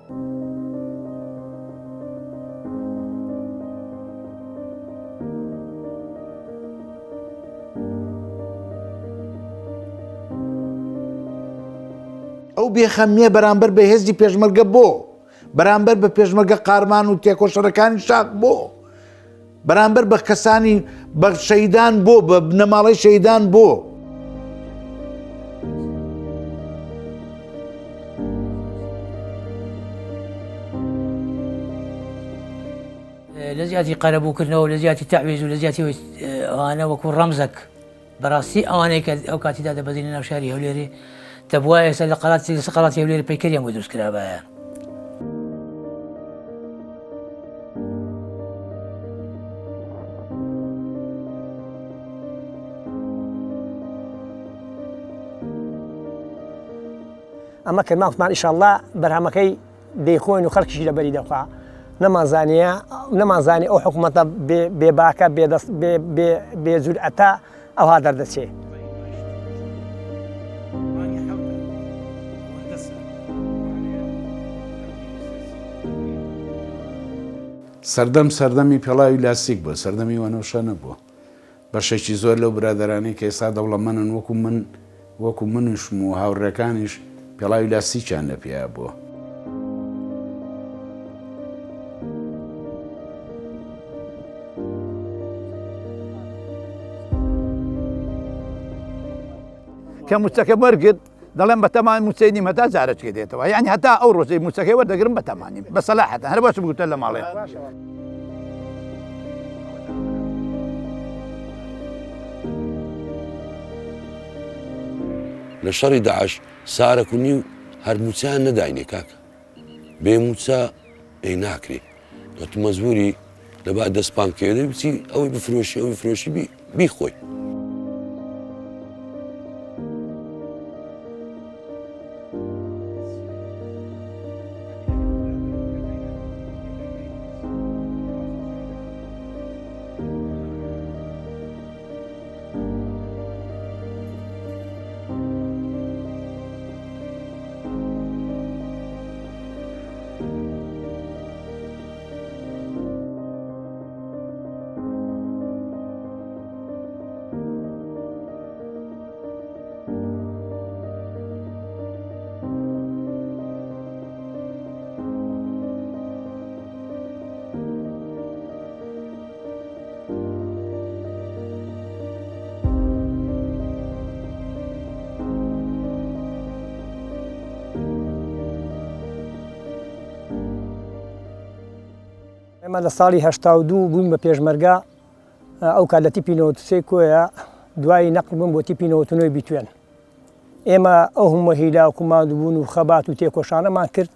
ئەو بێخەمیە بەرامبەر بە هێزی پێشمەرگە بۆ؟ بەرامبەر بە پێشمەرگە قارمان و تێکۆشەرەکانی شاخ بۆ؟ بەرامبەر بە کەسانی بە شەیدان بۆ بە بنەماڵەی شەیدان بۆ؟ لە جیاتی قەرەبووکردنەوە لە جیاتی تەعویز و لە جیاتی ئەوانە وەکو ڕەمزەک بەڕاستی ئەوانەی کە ئەو کاتی دادەبەزینە ناو شاری هەولێرێ دەبوایە ئێستا لە قەڵاتی لەسەر قەڵاتی هەولێر پەیکەریان بۆ دروست کرابایە. ئەمە کرمان وتمان ئیشەڵڵا بەرهەمەکەی دەیخۆین و خەڵکیشی لەبەری دەخوا نەمانزانیە نەمانزانی ئەو حکوومەتە بێباکە بێدەست بێ جورئەتە ئەوها دەردەچێ. سەردەم سەردەمی پێڵاوی لاستیک بووە، سەردەمی وەنەوشە نەبووە. بەشێکی زۆر لەو برادەرانەی کە ئێستا دەوڵەمەنن وەکو من وەکو منیشم و هاوڕێکانیش پێڵاوی لاستیکیان لە پێیا بووە. کە موچەکە وەرگرت دەڵێم بەتەمان موچەی نیم هەتا جارەچکە دێتەوە یعنی هەتا ئەو ڕۆژەی موچەکەی وەردەگرم بەتەمانیم بە سەلاحەتە هەر باشم گوتە لە ماڵێ. لە شەڕی داعش سارەک و نیو هەر موچەیان نەداینێ کاکە بێ موچە ئەی ناکرێ تو مەجبوری لەبا دەست پان کەوێ بچی ئەوەی بفرۆشی ئەوەی فرۆشی بیخۆی. ئێمە لە ساڵی 82 بووین بە پێشمەرگە ئەو کات لە تیپی 93 کۆیە دوایی نەقل بووم بۆ تیپی 99 بیتوێن ئێمە ئەو هەموو هیلاک و ماندووبوون و خەبات و تێکۆشانەمان کرد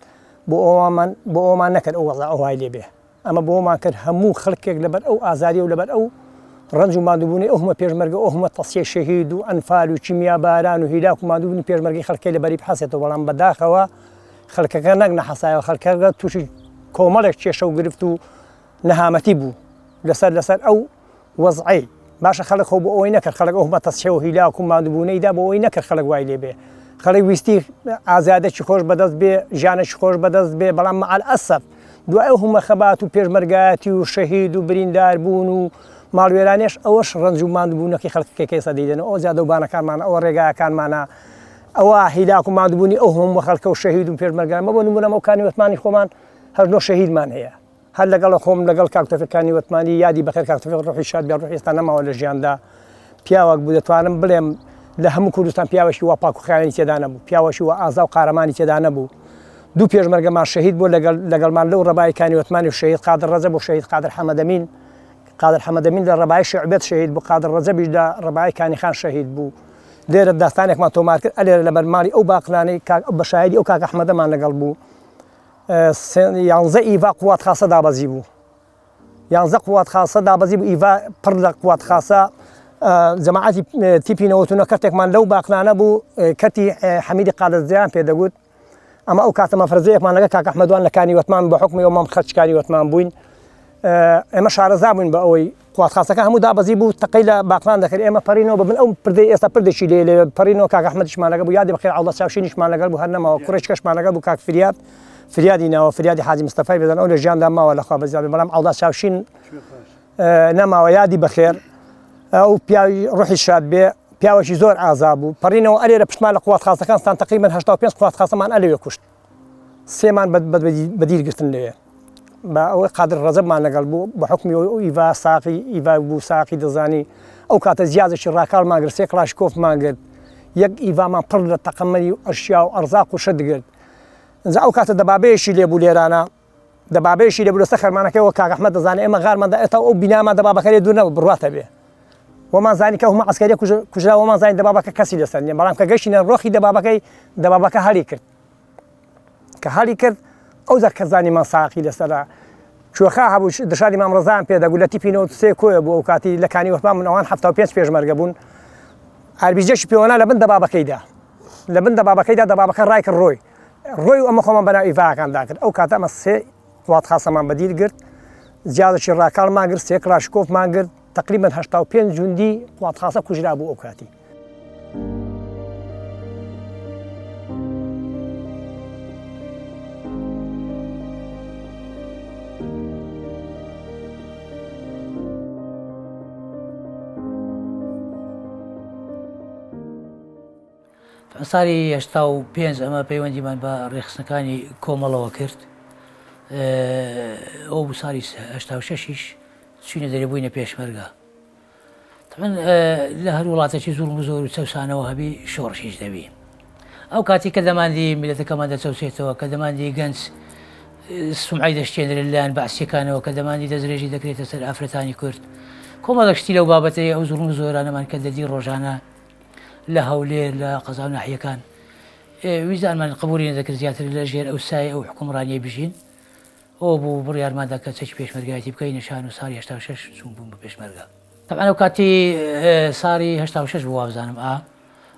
بۆ ئەومان بۆ ئەومان نەکرد ئەو وەزع ئەوهای لێ بێ ئەمە بۆمان کرد هەموو خەڵکێک لەبەر ئەو ئازاریە و لەبەر ئەو ڕەنج و ماندووبوونەی ئەو هەمە پێشمەرگە ئەو هەمە تەسیەی شەهید و ئەنفال و کیمیاباران و هیلاک و ماندووبوونی پێشمەرگەی خەڵکەی لەبەری بحەسێتەوە بەڵام بەداخەوە خەڵکەکە نەک نەحەسایەوە خەڵکەکە تووشی کۆمەڵێک کێشە و گرفت و نەهامەتی بوو لەسەر لەسەر ئەو وەزعەی باشە خەڵک خۆ بۆ ئەوەی نەکرد خەڵک ئەو هەمە تەسحێ و هیلاک و ماندووبوونەی دا بۆ ئەوەی نەکرد خەڵک وای لێ بێ خەڵک ویستی ئازادەکی خۆش بەدەست بێ ژیانێکی خۆش بەدەست بێ بەڵام مع الاسف دوای ئەو هەموو خەبات و پێشمەرگایەتی و شەهید و بریندار بوون و ماڵوێرانیش ئەوەش ڕەنج و ماندووبوونەکەی خەڵکەکەی کە ئێستا دەیدەنەوە ئەوە جادە و بانەکانمانە ئەوە ڕێگاکانمانە ئەوە هیلاک و ماندووبوونی ئەو هەموو خەڵکە و شەهید و پێشمەرگانە بۆ نموونە ئەو کانی وەتمانی خۆمان هەر نۆ شەهیدمان هەیە هەر لەگەڵ خۆم لەگەڵ کاک تۆفیق کانی وەتمانی یادی بەخێر کاک تۆفیق ڕۆحی شاد بێ ڕۆحی ئێستا نەماوە لە ژیاندا پیاوەک بوو دەتوانم بڵێم لە هەموو کوردستان پیاوەکی وا پاک و خاوێنی تێدا نەبوو پیاوەکی وا ئازا و قارەمانی تێدا نەبوو دوو پێشمەرگەمان شەهید بوو لەگەڵ لەگەڵمان لەو ڕەبای کانی وەتمانی و شەهید قادر ڕەجەب و شەهید قادر حەمەدەمین قادر حەمەدەمین لە ڕەبای شعبێت شەهید بوو قادر ڕەجەبیش لە ڕەبای کانیخان شەهید بوو لێرە داستانێکمان تۆمار کرد ئەلێرە لەبەر ماڵی ئەو باقلانەی کاک بە شاهیدی ئەو کاک ئەحمەدەمان لەگەڵ بوو یانزە ئیڤا قوات خاسە دابەزی بوو یانزە قوات خاسە دابەزی بوو ئیڤا پڕ لە قوات خاسە جەماعەتی تیپی نەوەتونە کەرتێکمان لەو باقلانە بوو کەرتی حەمیدی قادرزیان پێ دەگوت ئەمە ئەو کاتە مەفرەزەیەکمان لەگە کاک ئەحمەدوان لە کانی وەتمان بە حکومی ئەو مام خەرچ کانی وەتمان بووین ئێمە شارەزا بووین بە ئەوەی قوات خاسەکە هەموو دابەزی بوو تەقەی لە باقلان دەکرد ئێمە پەرینەوە بە بن ئەو پردەی ئێستا پردێکی لێ لێ پەرینەوە کاک ئەحمەدیشمان لەگەڵ بوو یادی بەخێر عەوڵا چاوشینیشمان لەگەڵ بوو هەر نەماوە کوڕێکیشمان لەگەڵ بوو کاک فریاد. فریادی ناوە فریادی حاجی مستەفای بێزان ئەو لە ژیاندا ماوە لەخوا بەزیاد بێ بەڵام عەوڵا چاوشین نەماوە یادی بەخێر ئەو پیاوی ڕوحی شاد بێ پیاوەکی زۆر ئازا بوو پەڕینەوە ئەلێرە پشتمان لە قوات خاصەکان ستان تقریبا 85 قوات خاصەمان ئەلەوێ کوشت سێمان بەدیل گرتن لەوێ بە ئەوەی قادر ڕەجەبمان لەگەڵ بوو بە حکمی ئیڤا ساقی ئیڤا بوو ساقی دەزانی ئەو کاتە جیازێکی ڕاکاڵمان گرت سێ کڵاشکۆفمان گرت یەک ئیڤامان پڕ لە تەقەمەنی و ئەشیا و ئەرزاق و شت گرت ئینجا ئەو کاتە دەبابەیەکی لێ بوو لێرانە دەبابەیەکی لێ بوو لەسەر خەرمانەکەی وە کاک ئەحمەد دەزانێ ئێمە غارمان دا ئێتا ئەو بینامان دەبابەکە لێ دوور نەبوو بڕواتە بێ وەمان زانی کە هەموو عەسکەریە کوژرا وەمان زانی دەبابەکە کەسی لەسەر نییە بەڵام کە گەشتینە ڕۆخی دەبابەکەی دەبابەکە هەڵی کرد کە هەڵی کرد ئەو جار کە زانیمان ساقی لەسەرە کوێخا هەبوو دشادی مام ڕەزایان پێ دەگوت لە تیپی 93 کۆیە بوو ئەو کاتی لە کانی وەفا من ئەوان 75 پێشمەرگە بوون ئاربیجێکی پێوەنا لە بن دەبابەکەیدا لە بن دەبابەکەیدا دەبابەکە ڕای کرد ڕۆی ڕۆی و ئەمە خۆمان بەناو ئیڤاکان داکرد ئەو کاتە ئەمە سێ قوات خاصەمان بەدیل گرت جیازێکی ڕاکاڵمان گرت سێ کڵاشکۆفمان گرت تقریبا 85 جوندی قوات خاصە کوژرا بوو ئەو کاتی. ساڵی 85 ئەمە پەیوەندیمان بە ڕێکخستنەکانی کۆمەڵەوە کرد ئەو بوو ساڵی 86یش چوینە دەرێ بووینە پێشمەرگە تەبعەن لە هەر وڵاتێکی زوڵم و زۆر و چەوسانەوە هەبی شۆڕشیش دەبی ئەو کاتی کە دەماندی میلەتەکەمان دەچەوسێتەوە کە دەماندی گەنج سومعی دەشتێنرێت لەلایەن بەعسیەکانەوە کە دەماندی دەستدرێژی دەکرێتە سەر ئافرەتانی کورد کۆمەڵێک شتی لەو بابەتەی ئەو زوڵم و زۆرانەمان کە دەدی ڕۆژانە لە هەولێر لە قەزا و ناحیەکان ویزانمان قبولی نەدەکرد زیاتر لە ژێر ئەو سایە ئەو حکومڕانیە بژین ئەوە بوو بڕیارمان دا کە چەکی پێشمەرگایەتی بکەینە شان و ساڵی 86 چوون بووم بە پێشمەرگە. تەبعەن ئەو کاتی ساڵی 86 بوو وابزانم ئا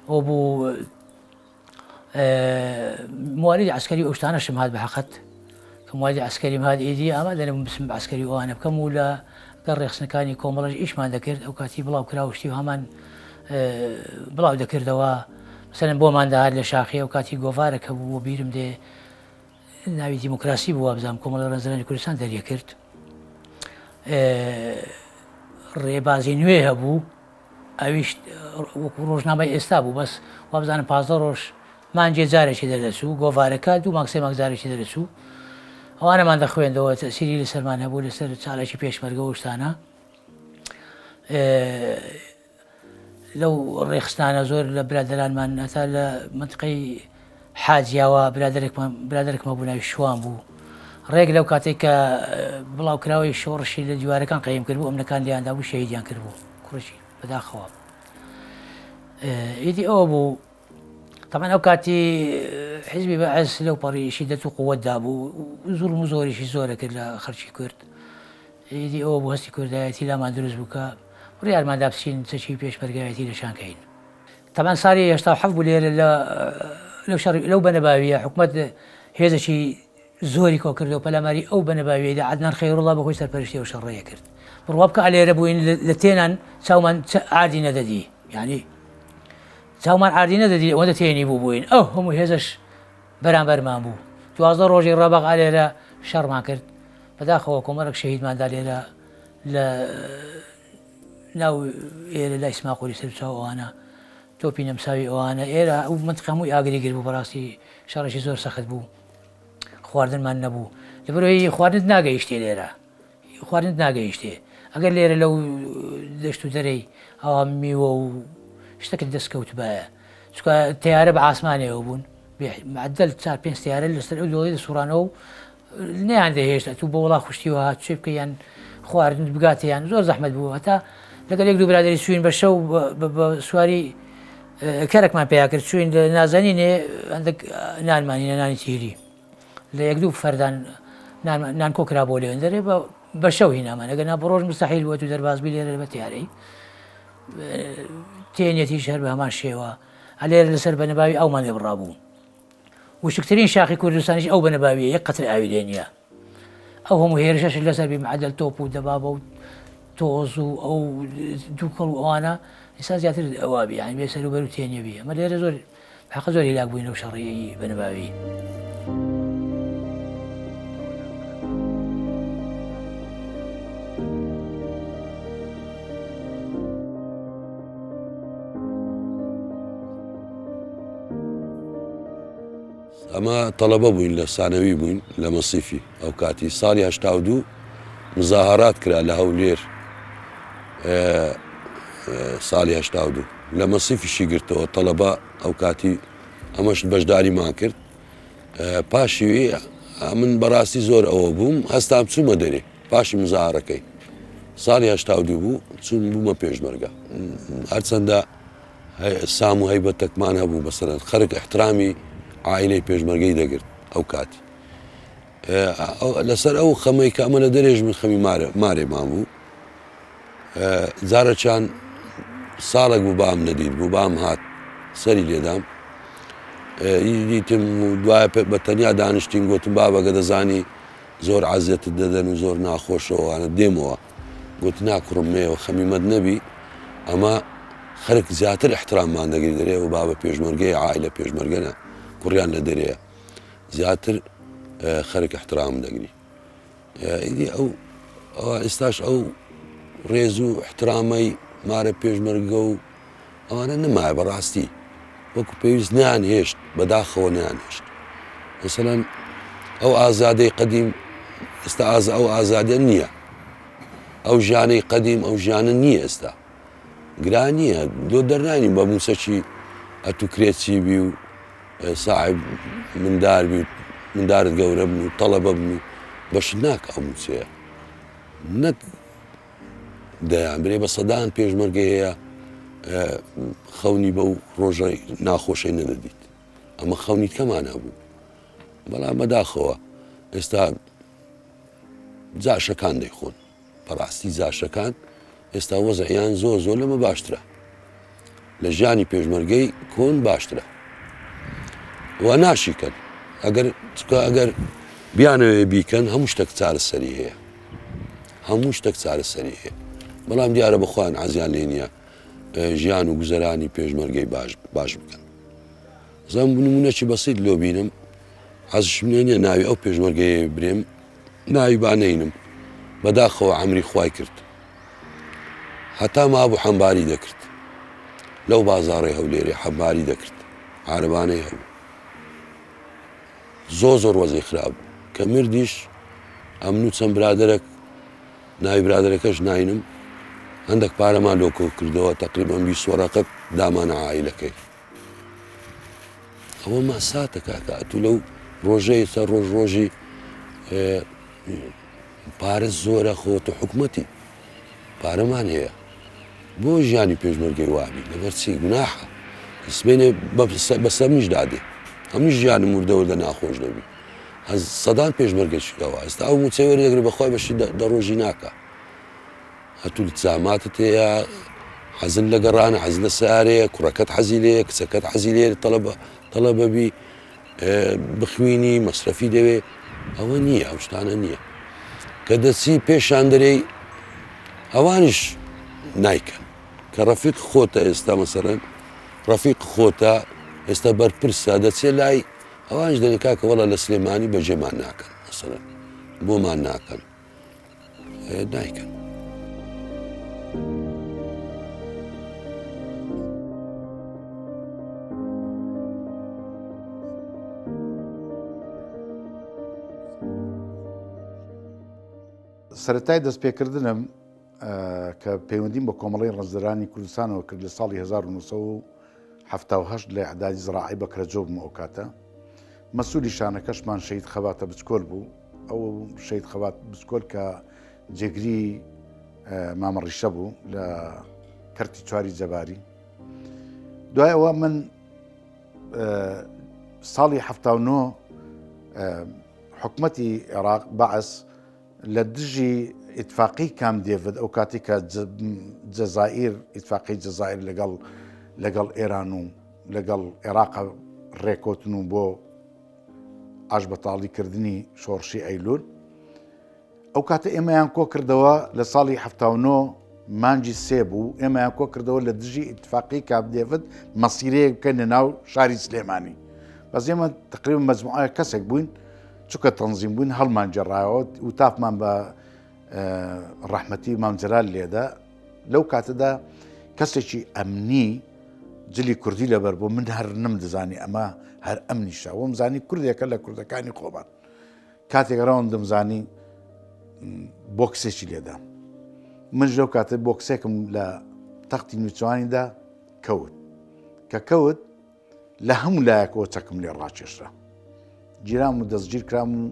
ئەو بوو موالیدی عسکەری ئەو شتانەشم هات بە حەقەت کە موالیدی عسکەریم هات ئیدی ئامادە نەبووم بچم بە عسکەری ئەوانە بکەم و لە گەڕ ڕێخستنەکانی کۆمەڵەش ئیشمان دەکرد ئەو کاتی بڵاو کرا و شتی و هەمان بڵاو دەکردەوە مثلەن بۆمان دەهات لە شاخی ئەو کاتی گۆڤارە کە بوو بیرم دێ ناوی دیموکراسی بوو وابزانم کۆمەڵی ڕەنجدەرانی کوردستان دەریەکرد ڕێبازی نوێ هەبوو ئەویش وەکو ڕۆژنامەی ئێستا بوو بەس وابزانم پازدە ڕۆژ مانجێ جارێکی دەردەچوو گۆڤارەکە دوو مانگ سێ مانگ جارێکی دەرەچوو ئەوانەمان دەخوێندەوە تەسیری لەسەرمان هەبوو لەسەر چالاکی پێشمەرگە و شتانە لەو ڕێکخستنانە زۆر لە برادەرانمان هەتا لە مەنتقەی حاجیاوە برادەرێکمان برادەرێکم هەبوو ناوی شوان بوو ڕێک لەو کاتێک کە بڵاوکراوەی شۆڕشی لە دیوارەکان قەیم کردبوو ئەمنەکان لێیان دابوو شەهیدیان کردبوو کوڕێکی بەداخەوە ئیدی ئەوە بوو تەبعەن ئەو کاتی حیزبی بەعس لەو پەڕی شیدەت و قووەتدا بوو زوڵم و زۆریشی زۆرە کرد لە خەڵکی کورد ئیدی ئەوە بوو هەستی کوردایەتی لامان دروست بوو کە بڕیارمان دا بچین چەکی پێشمەرگایەتی لە شان کەین. تەبعەن ساڵی 87 بوو لێرە لە لەو شەڕی لەو بەنەباوییە حکومەت هێزێکی زۆری کۆ کردەوە پەلاماری ئەو بەنەباویەی دا عەدنان خەیروڵڵا بە خۆی سەرپەرشتی ئەو شەڕەیە کرد. بڕوا بکە ئەلێرە بووین لە تێنان چاومان عاردی نەدەدی یانی چاومان عاردی نەدەدی ئەوەندە تێنی بوو بووین ئەو هەموو هێزەش بەرامبەرمان بوو 12 ڕۆژی ڕەبەق ئەلێرە شەڕمان کرد بەداخەوە کۆمەڵێک شەهیدمان دا لێرە لە ناو ئێرە لای سماقولی سەرچاو ئەوانە تۆپی نەمساوی ئەوانە ئێرە ئەو منتقە هەمووی ئاگری گر بوو بەڕاستی شەڕێکی زۆر سەخت بوو خواردنمان نەبوو لەبەرەوەی خواردنت ناگەیشتێ لێرە خواردنت ناگەیشتێ ئەگەر لێرە لەو دەشت و دەرەی ئەوە میوە و شتەکەت دەستکەوتبایە چونکە تەیارە بە ئاسمانەوە بوون معدل چار پێنج تەیارە لەسەر ئەو دۆڵی دەسوڕانەوە و نەیان دەهێشت ئەتوو بۆ وڵا خوشتی وە هات چێ بکە یان خواردنت بگاتە یان زۆر زەحمەت بوو هەتا لەگەڵ یەک دوو برادری چوین بە شەو بە سواری کەرەکمان پیا کرد چوین لە نازەنینێ هەندێک نانمانی نە نانی تیری لە یەک دوو فەردان نان کۆ کرا بۆ لێن دەرێ بە شەو هینامان ئەگەر نا بە ڕۆژ مستحیل بووە تو دەرباز بی لێرە بە تیارەی تێنێتیش هەر بە هەمان شێوە ئەلێرە لەسەر بەنەباوی ئەومان لێ بڕابوو وشکترین شاخی کوردستانیش ئەو بنەباویە یەک قەترە ئاوی لێ نییە. ئەو هەموو هێرشەش لەسەر بی معەدەل تۆپ و دەبابە و تۆز و ئەو دووکەڵ و ئەوانە ئێستا زیاتر ئەوە بی یانی بێ سەر و بەر و تێنیە بی ئەمە لێرە زۆر حەقە زۆر هیلاک بووین لەو شەڕی بنەباوی. ئەمە تەڵەبە بووین لە سانەوی بووین لە مەسیفی ئەو کاتی ساڵی 82 مزاهرات کرا لە هەولێر ساڵی 82 لە مەسیفیشی گرتەوە تەڵەبە ئەو کاتی ئەمەش بەشداریمان کرد پاشی من بەڕاستی زۆر ئەوە بووم هەستام چوومە دەرێ پاشی مزاهرەکەی ساڵی 82 بوو چوون بوومە پێشمەرگە هەرچەندە سام و هەیبەتەکمان هەبوو مەسەلەن خەرک ئیحترامی عائیلەی پێشمەرگەی دەگرت ئەو کاتی لەسەر ئەو خەمەی کە ئەمە لە دەرێژ من خەمی مارێمان بوو جارەچان ساڵێک بوو بام نەدیت بوو بام هات سەری لێدام دیتم دوای بە تەنیا دانیشتین گوتم بابەگە دەزانی زۆر عەزیەتت دەدەن و زۆر ناخۆشە و ئەوانە دێمەوە گوت نا کوڕم مەیەوە خەمیمەت نەبی ئەمە خەرک زیاتر احتراممان دەگری دەرێ و بابە پێشمەرگەیە عائلە پێشمەرگەنە کوڕیان لە دەرەیە زیاتر خەرک احترام دەگری ئیدی ئەو ئێستاش ئەو ڕێز و احترامەی مارە پێشمەرگە و ئەوانە نەمایە بەڕاستی وەکو پێویست نەیان هێشت بەداخەوە نەیان هێشت مەسەلەن ئەو ئازادەی قەدیم ئێستا ئاز ئەو ئازادە نییە ئەو ژیانەی قەدیم ئەو ژیانە نییە ئێستا گران نییە لۆ دەرنانی بە موسەکی ئەتو کرێچی بی و ساحب مندار بی و مندارت گەورە بن و تەڵەبە بن و بەشت ناکە ئەو موچەیە نەک دەیان برێ بە سەدان پێشمەرگە هەیە خەونی بەو ڕۆژەی ناخۆشەی نەدەدیت ئەمە خەونی کەمان هەبوو بەڵام بەداخەوە ئێستا جاشەکان دەیخۆن بەڕاستی جاشەکان ئێستا وەزعیان زۆر زۆر لەمە باشترە لە ژیانی پێشمەرگەی کۆن باشترە و ناشیکەن ئەگەر چکە ئەگەر بیانەوێ بیکەن هەموو شتێک چارەسەری هەیە هەموو شتێک چارەسەری هەیە بەڵام دیارە بەخۆیان عزیان لێ نییە ژیان و گوزەرانی پێشمەرگەی باش باش بکەن زەم نمونەکی بەسیت لۆ بینم حەزشم لێ نییە ناوی ئەو پێشمەرگەیە برێم ناوی با نەینم بەداخەوە عەمری خوای کرد هەتا مابوو حەمباری دەکرد لەو بازاڕی هەولێرێ حەمباری دەکرد عارەبانەی هەبوو زۆر زۆر وەزی خراپ بوو کە مردیش ئەمن و چەند برادەرەک ناوی برادەرەکەش ناینم هەندێک پارەمان لۆ کۆ کردەوە تقریبا 20 وەرەقە دامانە عائیلەکەی ئەوە مەساتە کاکە ئەتوو لەو ڕۆژەی سەر ڕۆژ ڕۆژی پارە زۆرە خۆ تۆ حکومەتی پارەمان هەیە بۆ ژیانی پێشمەرگەی وابی لەبەر چی گوناحە سبێنێ بەسەر منیش دادێ هەموو ژیانم وردە وردە ناخۆش دەبی هەز سەدان پێشمەرگە چیەوە ئێستا ئەو موچەی وەردەگرێ بەخوای بەشی دە ڕۆژی ناکا هەتوو التزاماتت هەیە حەزت لە گەڕانە حەز لە سارەیە کوڕەکەت حەزی لێیە کچەکەت حەزی لێ تەڵەبە تەڵەبە بی بخوینی مەسرەفی دەوێ ئەوە نییە ئەو شتانە نییە کە دەچی پێشان دەرێی ئەوانیش نایکەن کە ڕەفیق خۆتە ئێستا مەسەرەن ڕەفیق خۆتە ئێستا بەرپرسە دەچێ لای ئەوانش دەێ کاکە وەڵا لە سلێمانی بەجێمان ناکەن مەسەرەن بۆمان ناکەن نایکەن. سەرەتای دەستپێکردنم کە پەیوەندیم بە کۆمەڵەی ڕەنجدەرانی کوردستانەوە کرد لە ساڵی 1970 لە ئەعدادی زراعی بەکرەجۆ بووم ئەو کاتە مەسوولی شانەکەشمان شەهید خەباتە بچکۆل بوو ئەو شەهید خەبات بچکۆل کە جێگری مامە ڕیشە بوو لە کەرتی چواری جەباری دوای ئەوە من ساڵی ه حکومەتی عێراق بەعس لە دژی ئیتفاقی کام دێڤد ئەو کاتی کە جەزائیر ئیتفاقی جەزائیر لەگەڵ لەگەڵ ئێران و لەگەڵ عێراق ڕێکۆتن و بۆ ئاشبەتاڵی کردنی شۆڕشی ئەیلول ئەو کاتە ئێمەیان کۆ کردەوە لە ساڵی 79 مانجی سێ بوو ئێمەیان کۆ کردەوە لە دژی ئیتفاقی کاپ دێڤد مەسیرەیەک بکەن لە ناو شاری سلێمانی بەس ئێمە تقریبا مەجموعە کەسێک بووین چونکە تەنزیم بووین هەڵمان جێڕایەوە و تافمان بە ڕەحمەتی مام جەلال لێدا لەو کاتەدا کەسێکی ئەمنی. جلی کوردی لەبەر بوو من هەر نەمدەزانی ئەمە هەر ئەم نیشە وەم زانی کوردێکە لە کوردەکانی خۆمان کاتێک ڕەوەندم زانی بۆکسێکی لێدا من لەو کاتە بۆکسێکم لە تەختی نوچوانیدا کەوت کە کەوت لە هەموو لایەکەوە چەکم لێ ڕاکێشرا. گیرام و دەستگیر کرام و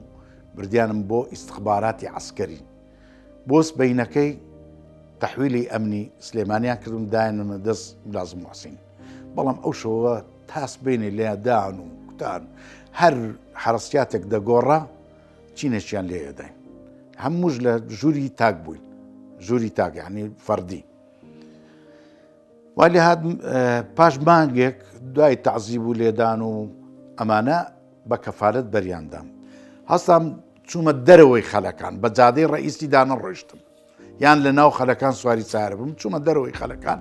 بردیانم بۆ ئیستخباراتی عەسکەری. بۆ سبەینەکەی تەحویلی ئەمنی سلێمانیان کردم دایانمە دەست ملازم موحسین. بەڵام ئەو شەوە تا سبەینێ لێدان و کوتان هەر حەرەسیاتێک دەگۆڕا چینێکیان لێ ئەداین. هەمووش لە ژووری تاک بووین. ژووری تاک یعنی فەردی. وای لێهات پاش مانگێک دوای تەعزیب و لێدان و ئەمانە بە کەفالەت بەریاندام هەستام چوومە دەرەوەی خەلەکان بە جادەی ڕئیسی دانە ڕۆیشتم یان لە ناو خەلەکان سواری سارە بووم چوومە دەرەوەی خەلەکان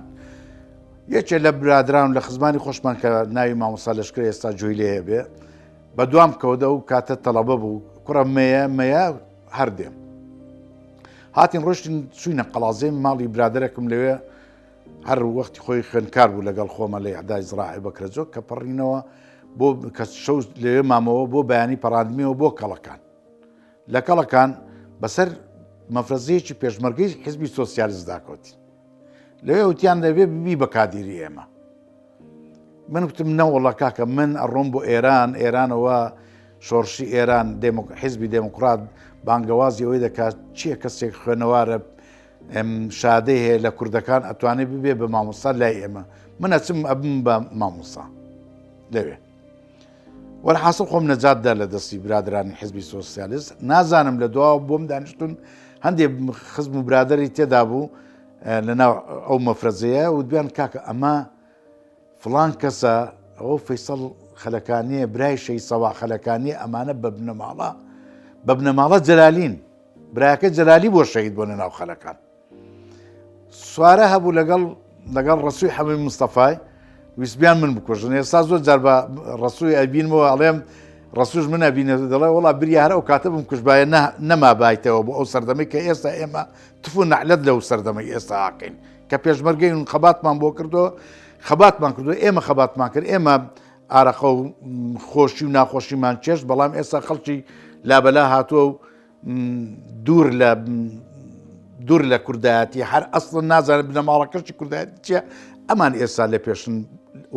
یەکێ لە برادران لە خزمانی خۆشمان کە ناوی مامۆستا لەشکر ئێستا جوێی لێ بێ بە دوام کەوتە و کاتە تەڵەبە بوو کوڕە مەیە مەیە هەردێم هاتین ڕۆشتین چوینە قەڵازێ ماڵی برادەرێکم لەوێ هەر وەختی خۆی خوێندکار بوو لەگەڵ خۆمە لە ئیعدای زراعی بەکرەجۆ کە پەڕینەوە بۆ کە شەو لەوێ مامەوە بۆ بەیانی پەڕاندمیەوە بۆ کەڵەکان لە کەڵەکان بەسەر مەفرەزەیەکی پێشمەرگەی حزبی سۆسیالیست داکەوتین لەوێ وتیان دەبێ ببی بە کادیری ئێمە من گوتم نەوەڵا کاکە من ئەڕۆم بۆ ئێران ئێرانەوە شۆڕشی ئێران حیزبی دێموکڕات بانگەوازی ئەوەی دەکات چییە کەسێک خوێنەوارە شادەی هەیە لە کوردەکان ئەتوانێت ببێ بە مامۆستا لای ئێمە من ئەچم ئەبم بە مامۆستا لەوێ وەرحاصل خۆم نەجات دا لە دەستی برادرانی حزبی سۆسیالیست نازانم لە دواوە بۆم دانیشتون هەندێک خزم و برادری تێدا بوو لەناو ئەو مەفرەزەیە و دویان کاکە ئەمە فڵان کەسە ئەوە فەیسەڵ خەلەکانیە برای شەهید سەوا خەلەکانیە ئەمانە بە بنەماڵە بە بنەماڵە جەلالین براکە جەلالی بۆ شەهید بۆ ناو خەلەکان سوارە هەبوو لەگەڵ لەگەڵ ڕسووی حەمەی مستەفای ویسبیان من بکوژن ئێستا زۆر جار بە ڕسووی ئەبینمەوە ئەڵێم ڕسوش من ئەبینێت دەڵێ وڵا بریا هەر ئەو کاتە بم کوژبایە نەمابایتەوە بۆ ئەو سەردەمەی کە ئێستا ئێمە تف و نەعلەت لەو سەردەمەی ئێستا ئاکەین کە پێشمەرگەین خەباتمان بۆ کردو خەباتمان کردو ئێمە خەباتمان کرد ئێمە ئارەقە و خۆشی و ناخۆشیمان چێشت بەڵام ئێستا خەڵکی لابەلا هاتووە و دوور لە دوور لە کوردایەتی هەر ئەسڵ نازانێت بنەماڵەکەشی کوردایەتی چیە ئەمان ئێستا لە پێشن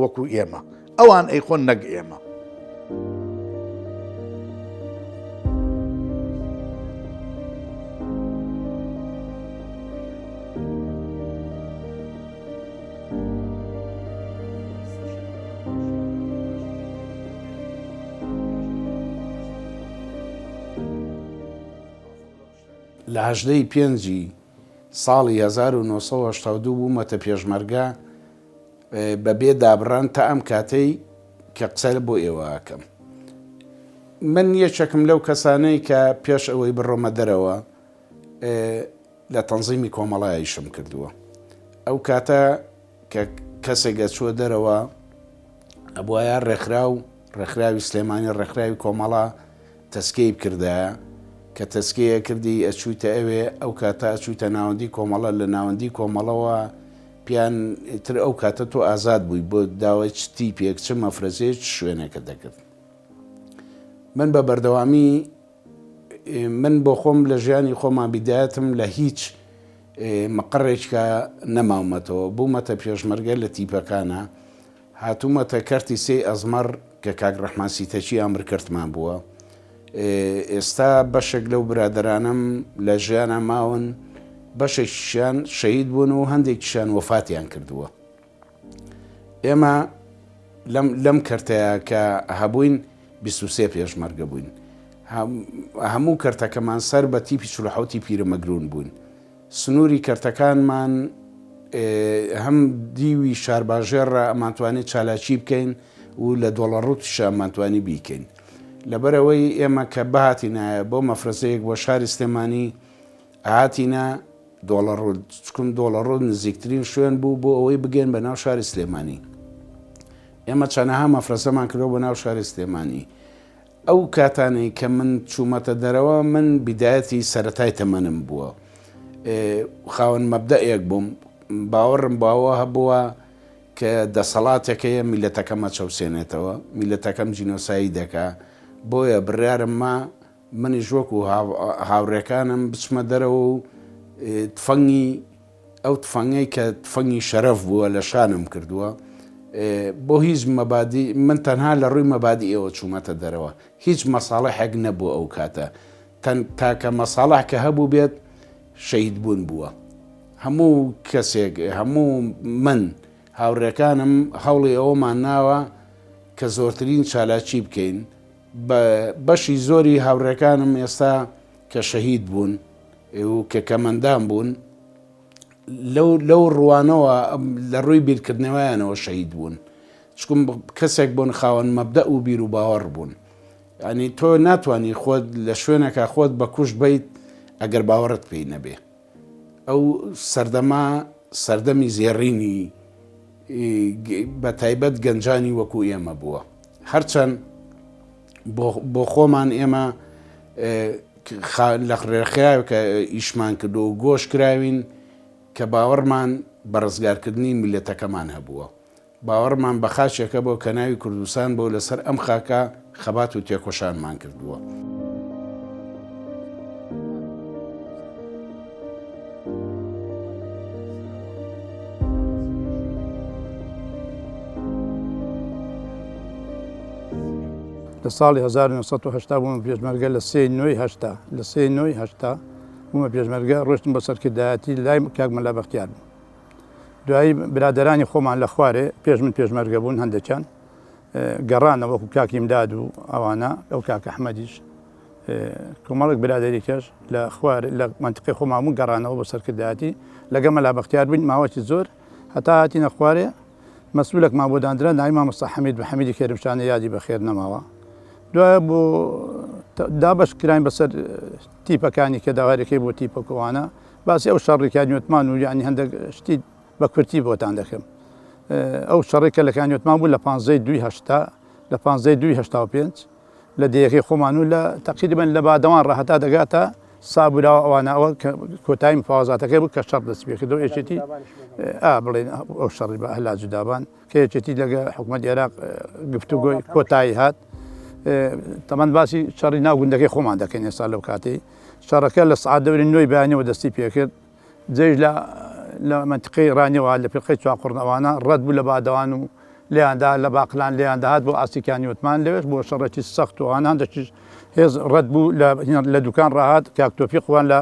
وەکو ئێمە ئەوان ئەیخۆن نەک ئێمە. لە 18 ی پێنجی ساڵی 1982 بوومەتە پێشمەرگە، بە بێ دابڕان تا ئەم کاتەی کە قسە بۆ ئێوە ئەکەم. من یەکێکم لەو کەسانەی کە پێش ئەوەی بڕۆمە دەرەوە لە تەنزیمی کۆمەڵە ئیشم کردووە. ئەو کاتە کە کەسێک ئەچووە دەرەوە ئەبوایە ڕێکخراو، ڕێکخراوی سلێمانی، ڕێکخراوی کۆمەڵە تەزکیەی بکردایە، کە تەزکیەی ئەکردی ئەچوویتە ئەوێ، ئەو کاتە ئەچوویتە ناوەندی کۆمەڵە، لە ناوەندی کۆمەڵەوە پیان ئیتر ئەو کاتە تۆ ئازاد بووی بۆ داوای چ تیپێک چ مەفرەزەیەک چ شوێنێکت دەکرد. من بە بەردەوامی من بۆ خۆم لە ژیانی خۆما بیدایەتم لە هیچ مقەڕێکا نەماومەتەوە، بوومەتە پێشمەرگە لە تیپەکانا، هاتوومەتە کەرتی سێی ئەزمەڕ کە کاک ڕەحمان سیتەکی ئامر کەرتمان بووە. ئێستا بەشێک لەو برادەرانەم لە ژیانا ماون، بەشێکیشیان شەهید بوون و هەندێکیشیان وەفاتیان کردووە. ئێمە لەم لەم کەرتەیە کە هەبووین 23 پێشمەرگە بووین. هەموو کەرتەکەمان سەر بە تیپی 47 پیرەمەگرون بووین. سنووری کەرتەکانمان هەم دیوی شارباژێڕ ئەمانتوانی چالاکی بکەین و لە دۆڵەڕووتیشا ئەمانتوانی بیکەین. لەبەرئەوەی ئێمە کە بهاتینایە بۆ مەفرەزەیەک بۆ شاری سلێمانی ئەهاتینە دۆڵەڕووت، چکم دۆڵەڕووت نزیکترین شوێن بوو بۆ ئەوەی بگەین بە ناو شاری سلێمانی. ئێمە چەنەها مەفرەزەمان کردووە بۆ ناو شاری سلێمانی. ئەو کاتانەی کە من چوومەتە دەرەوە من بیدایەتی سەرەتای تەمەنم بووە خاوەن مەبدەئێک بووم باوەڕم باوە هەبووە کە دەسەڵاتێک هەیە میللەتەکەم ئەچەوسێنێتەوە، میللەتەکەم جینۆساید دەکا، بۆیە بڕیارم ما منیش وەکو هاوڕێکانم بچمە دەرەوە و تفەنگی ئەو تفەنگەی کە تفەنگی شەرەف بووە لە شانم کردووە بۆ هیچ مەبادی من تەنها لە ڕووی مەبادیەوە چوومەتە دەرەوە هیچ مەساڵحێک نەبوو ئەو کاتە تاکە مەساڵح کە هەبوو بێت شەهید بوون بووە هەموو کەسێک هەموو من هاوڕێکانم هەوڵی ئەوەمان ناوە کە زۆرترین چالاکی بکەین بە بەشی زۆری هاوڕێکانم ئێستا کە شەهید بوون و کە کەمەندام بوون لەو لەو ڕوانەوە لە ڕووی بیرکردنەوەیانەوە شەهید بوون چکم کەسێک بوون خاوەن مەبدە و بیر و باوەڕ بوون ینی تۆ ناتانی خۆت لە شوێنەکە خۆت بە کوشت بیت ئەگەر باوەڕت پێی نەبێ ئەو سەردەمە سەردەمی زێڕینی بە تایبەت گەنجانی وەکو ئێمە بووە هەرچەند بۆ خۆمان ئێمە لە ڕێکخراوێکە ئیشمان کردو و گۆش کراوین کە باوەڕمان بە ڕزگارکردنی میللەتەکەمان هەبووە. باوەڕمان بە خاکێکە بۆ کە ناوی کوردستان بۆ لەسەر ئەم خاکە خەبات و تێکۆشانمان کردووە. لە ساڵی 1970 بوومە پێشمەرگە لە سێ نۆی هەشتا لە سێ نۆی هەشتا بوومە پێشمەرگە ڕۆشتم بە سەرکردایەتی لای کاک مەلا بەختیار بوو دوایی برادەرانی خۆمان لە خوارێ پێش من پێشمەرگە بوون هەندێکیان گەڕانە وەکو کاک ئیمداد و ئەوانە ئەو کاک ئەحمەدیش کۆمەڵێک برادەری کەش لە خوار لە منتیقی خۆمان بوون گەڕانەوە بۆ سەرکردایەتی لەگە مەلا بەختیار بووین ماوەکی زۆر هەتا هاتینە خوارێ مەسئولێکمان بۆ داندرا ناوی مامۆستا حەمید بە حەمیدی کەرمشانە یادی بەخێر نەماوە دوایە بۆ دابەش کراین بەسەر تیپەکانی کە داوارەکەی بۆ تیپەکەوانە باسی ئەو شەڕی کانیۆتمان و یعنی هەندێک شتی بە کورتی بۆتان دەکەم ئەو شەڕی کە لە کانیۆتمان بوو لە 15 دوی هەشتا لە 15 دوی هەشتا و پێنج لە دێیەکەی خۆمان و لە تەقریبەن لە بادەوان ڕا هەتا دەگاتە سابوراوە ئەوانە ئەوە کۆتایی مفاوەزاتەکەی بوو کە شەڕ دەستی پێکردەوە یەکێتی ئا بڵێن ئەو شەڕی بە هەلاج و دابان کە یەکێتی لەگە حکوومەت عێراق گفتوگۆی کۆتایی هات تەمان باسی شەڕی ناو گوندەکەی خۆمان دەکەین ئێستا لەو کاتەی شەڕەکە لە سعات دەوری نۆی بەیانیەوە دەستی پێکرد جەیش لە لە مەنتیقەی ڕانیەوە لە فیرقەی چواقوڕن ئەوانە ڕەت بوو لە بادەوان و لێیان دا لە باقلان لێیان دەهات بۆ ئاستی کانی وتمان لەوێش بۆ شەڕێکی سەخت و ئەوانە هەندێکیش هێز ڕەت بوو لە لە دوکان ڕاهات کاک تۆفیق وان لە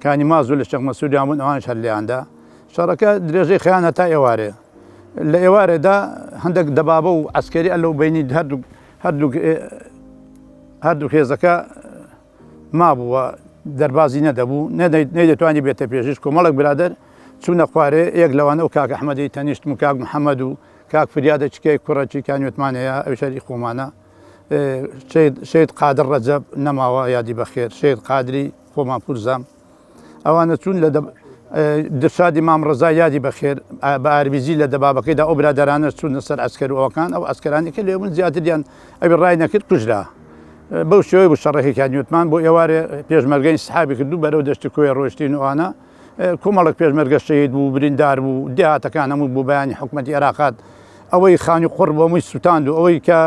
کانی ماز و لە شێخ مەسوودیان بوون ئەوانیش هەر لێیان دا شەڕەکە درێژەی خەیان هەتا ئێوارێ لە ئێوارێدا هەندێک دەبابە و عەسکەری ئەلەو بینی هەردوو هەردوو هەردوو هێزەکە مابوو و دەربازی نەدەبوو، نەیدەتوانی بێتە پێشیش، کۆمەڵێک برادەر چوونە خوارێ، یەک لەوانە ئەو کاک ئەحمەدەی تەنیشتم و کاک محەمەد و کاک فریادە چکەی کوڕەکی کانیۆتمان هەیە، ئەویش هەر ئی خۆمانە، شەهید قادر ڕەجەب نەماوە یادی بەخێر، شەهید قادری خۆمان پورزام. ئەوانە چوون لە درشادی مام ڕەزا یادی بەخێر بە ئاربیجی لە دەبابەکەیدا ئەو برادەرانە چوونە سەر عەسکەر و ئەوەکان ئەو عەسکەرانی کە لێ بوون زیاتریان ئەوی ڕای نەکرد کوژرا بەو شێوەی بوو شەڕەکەی کانیوتمان بۆ ئێوارێ پێشمەرگە ئینسحابی کرد و بەرەو دەشتی کۆیە ڕۆیشتین و ئەوانە کۆمەڵێک پێشمەرگە شەهید بوو بریندار بوو دێهاتەکان هەموو بۆ بەیانی حکومەتی عێراقات ئەوەی خانی قوڕ بۆ هەمووی سووتاند و ئەوەی کە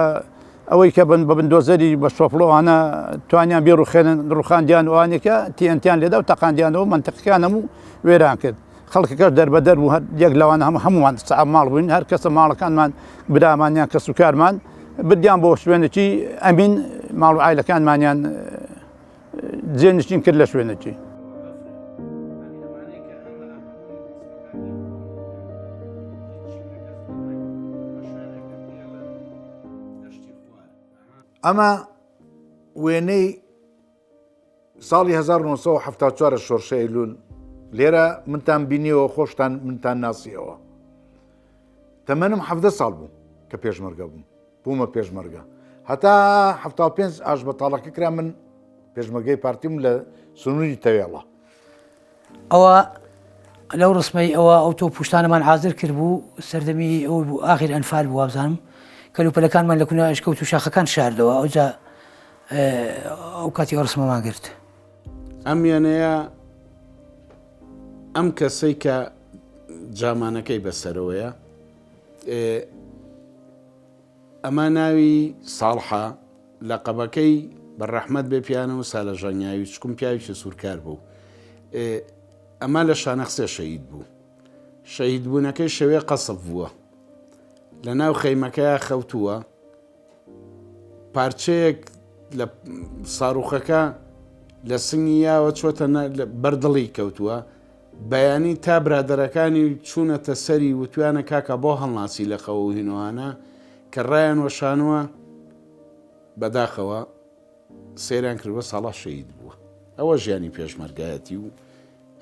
ئەوەی کە بە بندۆزەری بە شۆفڵ ئەوانە توانیان بیڕوخێنن ڕوخاندیان و ئەوانەی کە تیئەنتیان لێدا و تەقاندیانەوە مەنتقەکان هەموو وێران کرد خەڵکەکەش دەربەدەر بوو هەر یەک لەوانە هەموو هەموومان سەعب ماڵ بووین هەر کەسە ماڵەکانمان برامان یان کەسوکارمان بردیان بۆ شوێنێکی ئەمین ماڵ و عایلەکانمانیان جێنشین کرد لە شوێنێکی. ئەمە وێنەی ساڵی 1970 شۆرشە ئەیلول لێرە منتان بینیەوە خۆشتان منتان ناسیەوە تەمەنم حەڤدە ساڵ بوو کە پێشمەرگە بووم بوومە پێشمەرگە هەتا 75 ئاش بەتاڵەکە کرا من پێشمەرگەی پارتیم لە سنووری تەوێڵە ئەوە لەو ڕسمەی ئەوە ئەو تۆ پوشتانەمان حاضر کرد بوو سەردەمی ئەو بوو ئاخر ئەنفال بوو وابزانم کەلوپەلەکانمان لە کونە ئەشکەوت و شاخەکان شاردەوە ئەوجا ئەو کاتی ئەو ڕسمەمان گرت. ئەم وێنەیە ئەم کەسەی کە جامانەکەی بەسەرەوەیە. ئەمە ناوی ساڵحە لەقەبەکەی بە ڕەحمەت بێ پیانە و سالە ژەنگاوی چکم پیاویکی سوورکار بوو ئەمە لە شانەخسێ شەهید بوو شەهید بوونەکەی شەوێ قەسف بووە لە ناو خەیمەکەیا خەوتووە پارچەیەک لە ساروخەکە لە سنگی یاوە چۆتە بەردڵی کەوتووە بەیانی تا برادەرەکانی چوونەتە سەری وتویانە کاکە بۆ هەڵناسی لە خەوە و هینوانە کە ڕایان وەشانوە بەداخەوە سەیران کردوە ساڵح شەهید بووە ئەوە ژیانی پێشمەرگایەتی و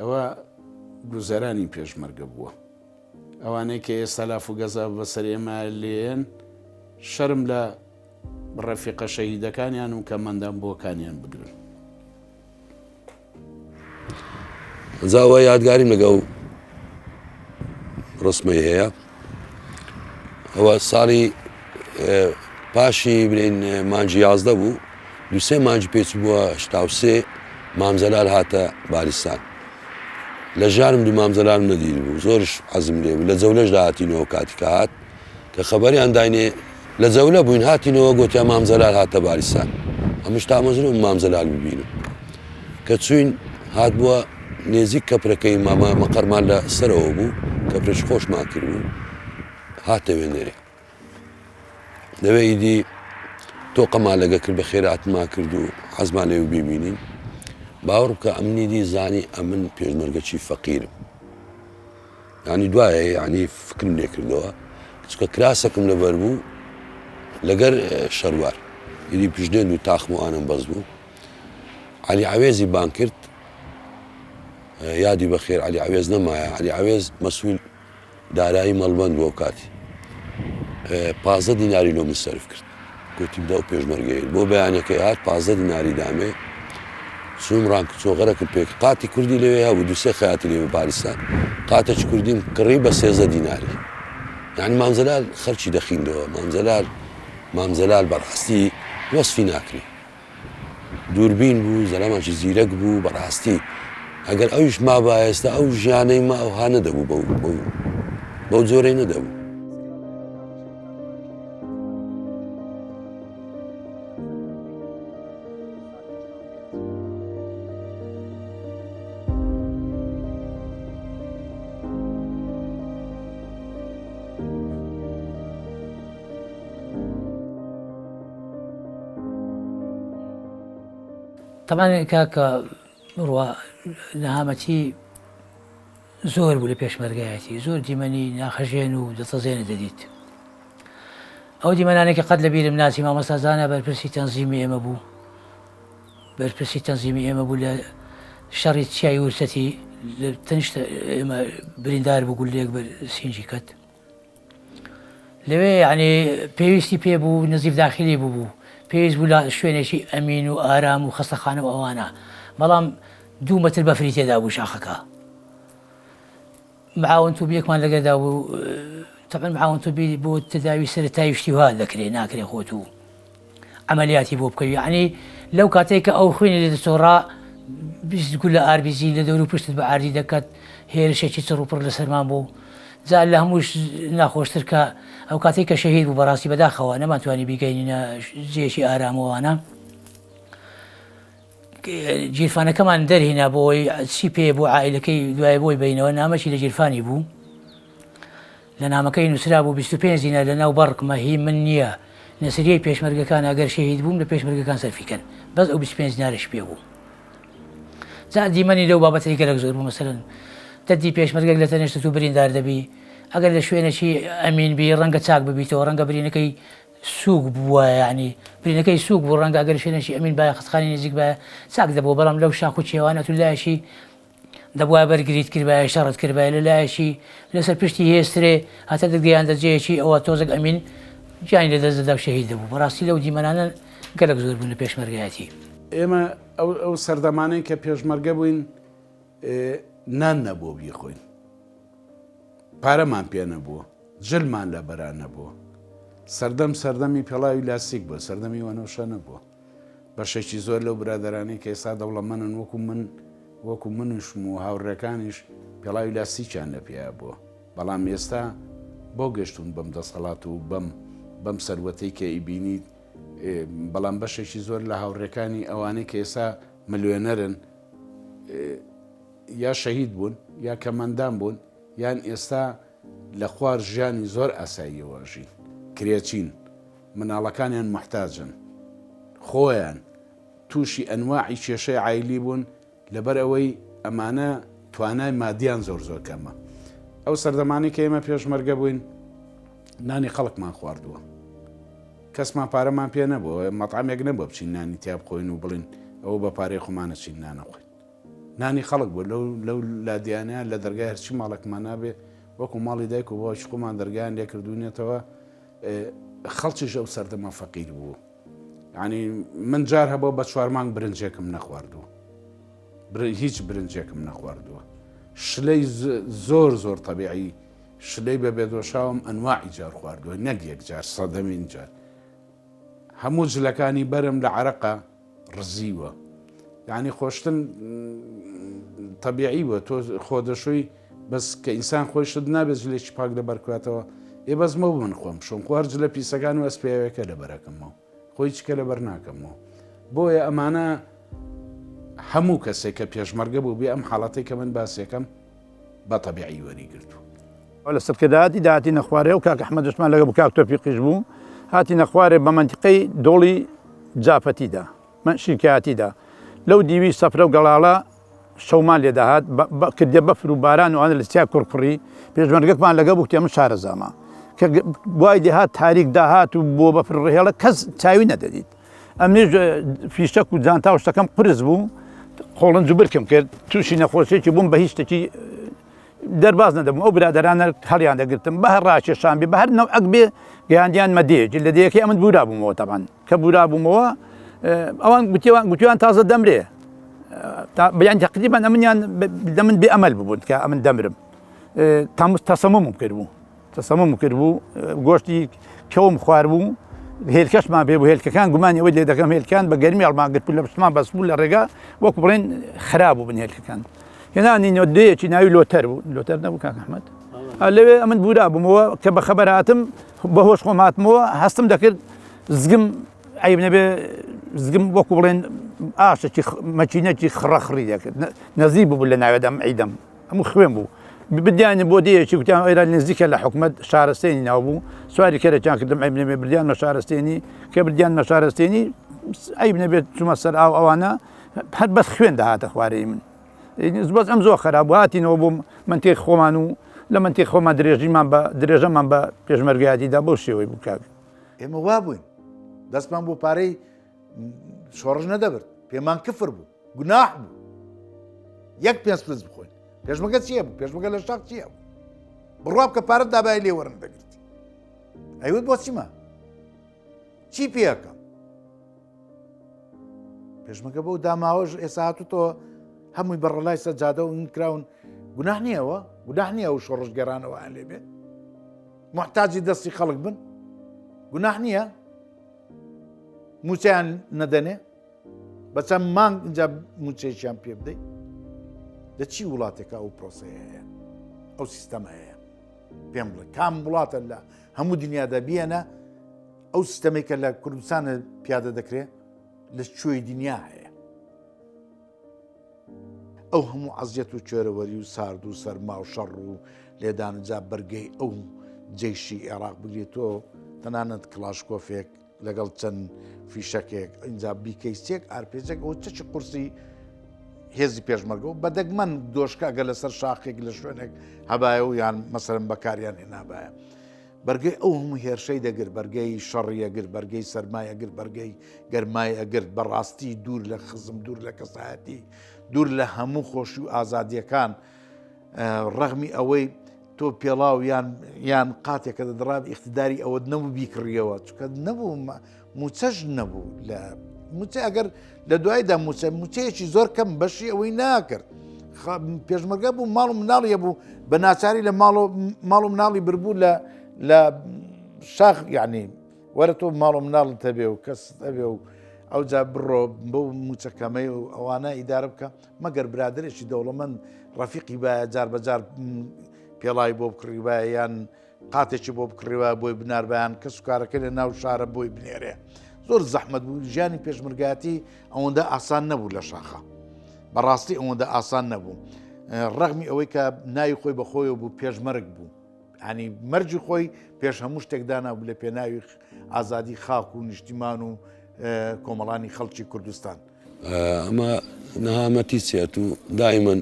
ئەوە گوزەرانی پێشمەرگە بووە ئەوانەی کە ئێستا لاف و گەزا بەسەر ئێمە لێن شەرم لە ڕەفیقە شەهیدەکانیان و کەمەندان بۆکانیان بگرن. جا ئەوە یادگاریم لەگەڵ ڕسمەی هەیە ئەوە ساڵی پاشی برین مانجی 11 بوو دوسێ مانجی پێچ بووە شتاوسێ مامزەلال هاتە باریسان لە ژیانم دوو مامزەلالم نەدید بوو زۆرش حەزم لێ بوو لە جەولەش داهاتینەوە کاتی کە هات کە خەبەریان داینێ لە جەولە بووین هاتینەوە گۆتیان مام جەلال هاتە باریسان ئەمش تامەزرۆم مام جەلال ببینم کە چوین هات بووە نێزیک کەپرەکەی مامە مەقەرمان لە سەرەوە بوو کەپرێکی خۆشمان کردبوو هاتە وێنەرێ لەوێ ئیدی تۆقەمان لەگە کرد بە خێراتمان کرد و حەزمان لێ بیبینین باوەڕ بکە ئەمنی دی زانی ئەمن پێشمەرگەچی فەقیرم یانی دوایە یانی فکرم لێ کردەوە چکە کراسەکم لەبەر بوو لەگەر شەروار ئیدی پشتێن و تاخم و ئانم بەس بوو علی عوێزی بان کرد یادی بەخێر علی عوێز نەمایە علی عوێز مەسول دارایی مەڵبەند بۆ کاتی پازدە دیناری لۆ من سەرف کرد گوتی بدە ئەو پێشمەرگەیە بۆ بەیانەکەی هات پازدە دیناری دامێ چووم ڕانک چۆغەرەکم پێک قاتی کوردی لەوێ هەبوو دوسێ خەیاتی لێ باریسان قاتێکی کوردیم کڕی بە سێزە دیناری یعنی مامزەلال خەرچی دەخیندەوە مامزەلال مامزەلال بەڕاستی وەسفی ناکرێ دووربین بوو زەلامێکی زیرەک بوو بەڕاستی ئەگەر ئەویش مابا ئێستا ئەو ژیانەی ما ئەوها نەدەبوو بەو بەو بەو جۆرەی نەدەبوو. تەبعەن کاکە بڕوا نەهامەتی زۆر بوو لە پێشمەرگایەتی زۆر دیمەنی ناخەژێن و دڵتەزێنە دەدیت ئەو دیمەنانێکی قەت لە بیرم ناچی مامۆستا زانا بەرپرسی تەنزیمی ئێمە بوو بەرپرسی تەنزیمی ئێمە بوو لە شەڕی چیای ورسەتی لە تەنیشت ئێمە بریندار بوو گوللەیەک بەر سینگی کەت لەوێ یعنی پێویستی پێ بوو نزیف داخلی بوو بوو پێویست بوو لە شوێنێکی ئەمین و ئارام و خەستەخانە و ئەوانە بەڵام دوو مەتر بەفری تێدا بوو شاخەکە معاون توبیەکمان لەگەدا بوو تەبعەن معاون توبی بۆ تداوی سەرەتایی شتی وا دەکرێ ناکرێ خۆت و عەمەلیاتی بۆ بکەوی یەعنی لەو کاتەی کە ئەو خوێنی لێ دەچۆڕا 20 گولە ئاربیجی لە دەور و پشتت بە ئاردی دەکات هێرشێکی چڕ و پڕ لەسەرمان بوو جا لە هەمووش ناخۆشتر کە ئەو کاتێک کە شەهید بوو بەڕاستی بەداخەوە نەمانتوانی بیگەینینە جێیەکی ئارامەوانە گیرفانەکەمان دەرهینا بۆی چی پێ بۆ عائلەکەی دوای بۆی بینەوە نامەکی لە گیرفانی بوو لە نامەکەی نووسرابوو 25 دینار لە ناو بەڕکمە هی من نییە نەسریەی پێشمەرگەکان ئەگەر شەهید بووم لە پێشمەرگەکان سەرفی کەن بەس ئەو 25 دینارش پێ بوو جا دیمەنی لەو بابەتەی گەلەک زۆر بوو مەسەلەن دەدی پێشمەرگەک لە تەنێشتت و بریندار دەبی ئەگەر لە شوێنێکی ئەمین بی ڕەنگە چاک ببیتەوە ڕەنگە برینەکەی سووک بووایە یانی برینەکەی سووک بوو ڕەنگە ئەگەر شوێنێکی ئەمین بایە خەستخانەی نزیک بایە چاک دەبوو بەڵام لەو شاخ و چێوانە تو لایەکی دەبوایە بەرگریت کردبایە شەڕت کردبایە لە لایەکی لەسەر پشتی هێسترێ هەتا دەتگەیاندە جێیەکی ئەوە تۆزێک ئەمین گیانی لە دەست دەدا و شەهید دەبوو بەڕاستی لەو دیمەنانە گەلەک زۆر بوون لە پێشمەرگایەتی. ئێمە ئەو ئەو سەردەمانەی کە پێشمەرگە بووین نان نەبووە بیخۆین پارەمان پێ نەبووە جلمان لە بەرا نەبووە سەردەم سەردەمی پێڵاوی لاستیک بووە سەردەمی وەنەوشە نەبووە بەشێکی زۆر لەو برادەرانەی کە ئێستا دەوڵەمەنن وەکو من وەکو منیشم و هاوڕێکانیش پێڵاوی لاستیکیان لە پێیا بووە بەڵام ئێستا بۆ گەشتون بەم دەسەڵات و بەم بەم سەروەتەی کە ئیبینیت بەڵام بەشێکی زۆر لە هاوڕێکانی ئەوانەی کە ئێستا ملیۆنەرن یا شەهید بوون یا کەمەندان بوون یان ئێستا لە خوار ژیانی زۆر ئاساییەوە ژین کرێچین مناڵەکانیان محتاجن خۆیان تووشی ئەنواعی کێشەی عایلی بوون لەبەر ئەوەی ئەمانە توانای مادیان زۆر زۆر کەمە. ئەو سەردەمانەی کە ئێمە پێشمەرگە بووین نانی خەڵکمان خواردووە. کەسمان پارەمان پێ نەبوو، مەتعەمێک نەبووە بچین نانی تیا بخۆین و بڵین ئەوە بە پارەی خۆمانە چین نانە خۆین. نانی خەڵک بوو لەو لەو لادیانە لە دەرگای هەرچی ماڵێکمان نابێ وەکو ماڵی دایک و باوکی خۆمان دەرگایان لێکردوونێتەوە خەڵکیش ئەو سەردەمە فەقیر بوو. یعنی من جار هەبووە بە چوار مانگ برنجێکم نەخواردووە هیچ برنجێکم نەخواردووە شلەی زۆر زۆر طبیعی شلەی بە بێدۆشاوم ئەنواعی جار خواردووە نەک یەک جار سەدەمین جار هەموو جلەکانی بەرم لە عرەقە ڕزیوە یعنی خۆشتن طبیعی بووە تۆ خۆ دەشۆی بەس کە ئینسان خۆی شت نابێت جلێکی پاک لەبەر بکاتەوە ئێ بەس مەو من خۆم شۆم خۆ هەر جلە پیسەکان و ئەسپیاوێکە لەبەرەکەمەوە خۆی چکە لەبەر ناکەمەوە بۆیە ئەمانە هەموو کەسێک کە پێشمەرگە بوو بێ ئەم حاڵەتێک کە من باسێکەم بە تەبیعی وەری گرتوو. لە سەرکردایەتی داهاتینە خوارێ و کاک ئەحمەدشمان لەگە بوو کاک تۆفیقیش بوو هاتینە خوارێ بە مەنتیقەی دۆڵی جافەتیدا من شیرکایەتیدا لەو دیوی سەفرە و گەڵاڵە شەومان لێ دەهات کردە بەفر و باران و ئەوانە لە چیا کوڕکوڕی پێشمەرگەکمان لەگە بوو کە من شارەزامە کە وای دێهات تاریک داهات و بۆ بەفر ڕهێڵە کەس چاوی نەدەدیت ئەمنیش فیشەک و جانتا و شتەکەم قورس بوو قۆڵنج و برکم کرد تووشی نەخۆشیێکی بووم بە هیچ شتێکی دەرباز نەدەبووم ئەو برادەرانە هەڵیان دەگرتم بە هەر ڕاکێشان بێ بە هەر نەوعەک بێ گەیاندیان مەدەیەکی لە دەیەکەی ئەمن بورا بوومەوە تەبان کە بورا بوومەوە ئەوان گوتیوان گوتیان تازە دەمرێ بیان تقریبا ئەمنیان لە من بێ ئەمەل ببوون کە ئەمن دەمرم تەسەممم کرد بوو تەسەمم کرد بوو گۆشتی کەوم خواربوو هێلکەشمان پێ بوو هێلکەکان گومانی ئەوەی لێ دەکەم هێلکان بە گەرمی هەڵمانگرت لە پشتمان بەس بوو لە ڕێگا وەکو بڵێن خراپ بوو بن هێلکەکان هێنانی نۆدەیەکی ناوی لۆتەر بوو لۆتەر نەبوو کاک ئەحمەد لەوێ ئەمن بورا بوومەوە کە بە خەبەر هاتم بەهۆش خۆم هاتمەوە هەستم دەکرد زگم عیب نەبێ زگم وەکو بڵێن ئاشێکی مەکینەکی خڕەخڕی دەکرد نەزی ببوو لە ناوێدەم عیدەم هەموو خوێن بوو بدیانی بۆ دێیەکی گوتیان ئێرە نزیکە لە حکومەت شارستێنی ناو بوو سواری کەرێکیان کردم عیب نەبێ بردیان مە شارستێنی کە بردیان مە شارستێنی عیب نەبێت چوومە سەر ئاو ئەوانە هەر بەس خوێن دەهاتە خوارەی من بەس ئەم زۆر خراپ بوو هاتینەوە بۆ منتیق خۆمان و لە منتیق خۆمان درێژیمان بە درێژەمان بە پێشمەرگایەتیدا بەو شێوەی بوو کاک. ئێمە وا بووین دەستمان بۆ پارەی شۆڕش نەدەبرد پێمان کفر بوو گوناح بوو یەک پێنج پرس بخۆین پێشمەگە چییە بوو پێشمەگە لە شاخ چییە بوو بڕوا بکە پارەت دابای لێ وەرم دەگرت ئەیوت بۆ چیمە چی پێەکەم پێشمەگە بەو داماوەش ئێستا هاتوتەوە هەمووی بەڕەلای سەر جادە و کراون گوناح نییەوە گوناح نییە و شۆڕشگەرانەوە لێ بێت محتاجی دەستی خەڵک بن گوناح نییە موچەیان نەدەنێ بە چەند مانگ اینجا موچەیەکیان پێ بدەیت لە چی وڵاتێکە ئەو پرۆسەیە هەیە ئەو سیستەمە هەیە پێم بڵێ کام وڵاتە لە هەموو دنیادا بیەنە ئەو سیستەمێک کە لە کوردستانە پیادە دەکرێت لە کوێی دنیا هەیە ئەو هەموو عەزیەت و کوێرەوەری و سارد و سەرما و شەڕ و لێدان و جا بەرگەی ئەو جەیشی عێراق بگرێتەوە تەنانەت کڵاشکۆفێک لەگەڵ چەند فیشەکێک ئینجا بیکەیسێک ئارپێجێک ئەو چەکی قورسی هێزی پێشمەرگە و بە دەگمەن دۆشکە ئەگەر لەسەر شاخێک لە شوێنێک هەبایە و یان مەسەرم بەکاریان هێنابایە. بەرگەی ئەو هەموو هێرشەی دەگرت، بەرگەی شەڕی ئەگرت، بەرگەی سەرمای ئەگرت، بەرگەی گەرمای ئەگرت، بەڕاستی دوور لە خزم، دوور لە کەسایەتی، دوور لە هەموو خۆشی و ئازادیەکان، ڕەغمی ئەوەی تۆ پێڵاو یان یان قاتێکە دەدڕاب ئیقتداری ئەوەت نەبوو بیکڕیەوە، چونکە نەبوو موچەش نەبوو لە موچە ئەگەر لە دوایدا موچە موچەیەکی زۆر کەم بەشی ئەوەی ناکرد پێشمەرگە بوو ماڵ و مناڵی هەبوو بە ناچاری لە ماڵ ماڵ و مناڵی بربوو لە لە شاخ یعنی وەرە تۆ ماڵ و مناڵت هەبێ و کەس هەبێ و ئەوجا بڕۆ بۆ موچەکەمەی و ئەوانە ئیدارە بکە مەگەر برادێکی دەوڵەمەند ڕەفیقی باە جار بەجار پێڵای بۆ بکڕیبایە یان قاتێکی بۆ بکڕیوە بۆی بناربیان کەس و کارەکە لە ناو شارە بۆی بنێرێ زۆر زەحمت بوو ژیانی پێشمرگاتی ئەوەندە ئاسان نەبوو لە شاخە بەڕاستی ئەوەندە ئاسان نەبوو ڕەغمی ئەوەی کە ناوی خۆی بەخۆیەوە بوو پێشمەرگ بوو ینی مەرجی خۆی پێش هەموو شتێک دانا بوو لە پێناوی ئازادی خاک و نیشتیمان و کۆمەڵانی خەڵکی کوردستان. ئەمە نەهامەتی چیە تو دائیمەن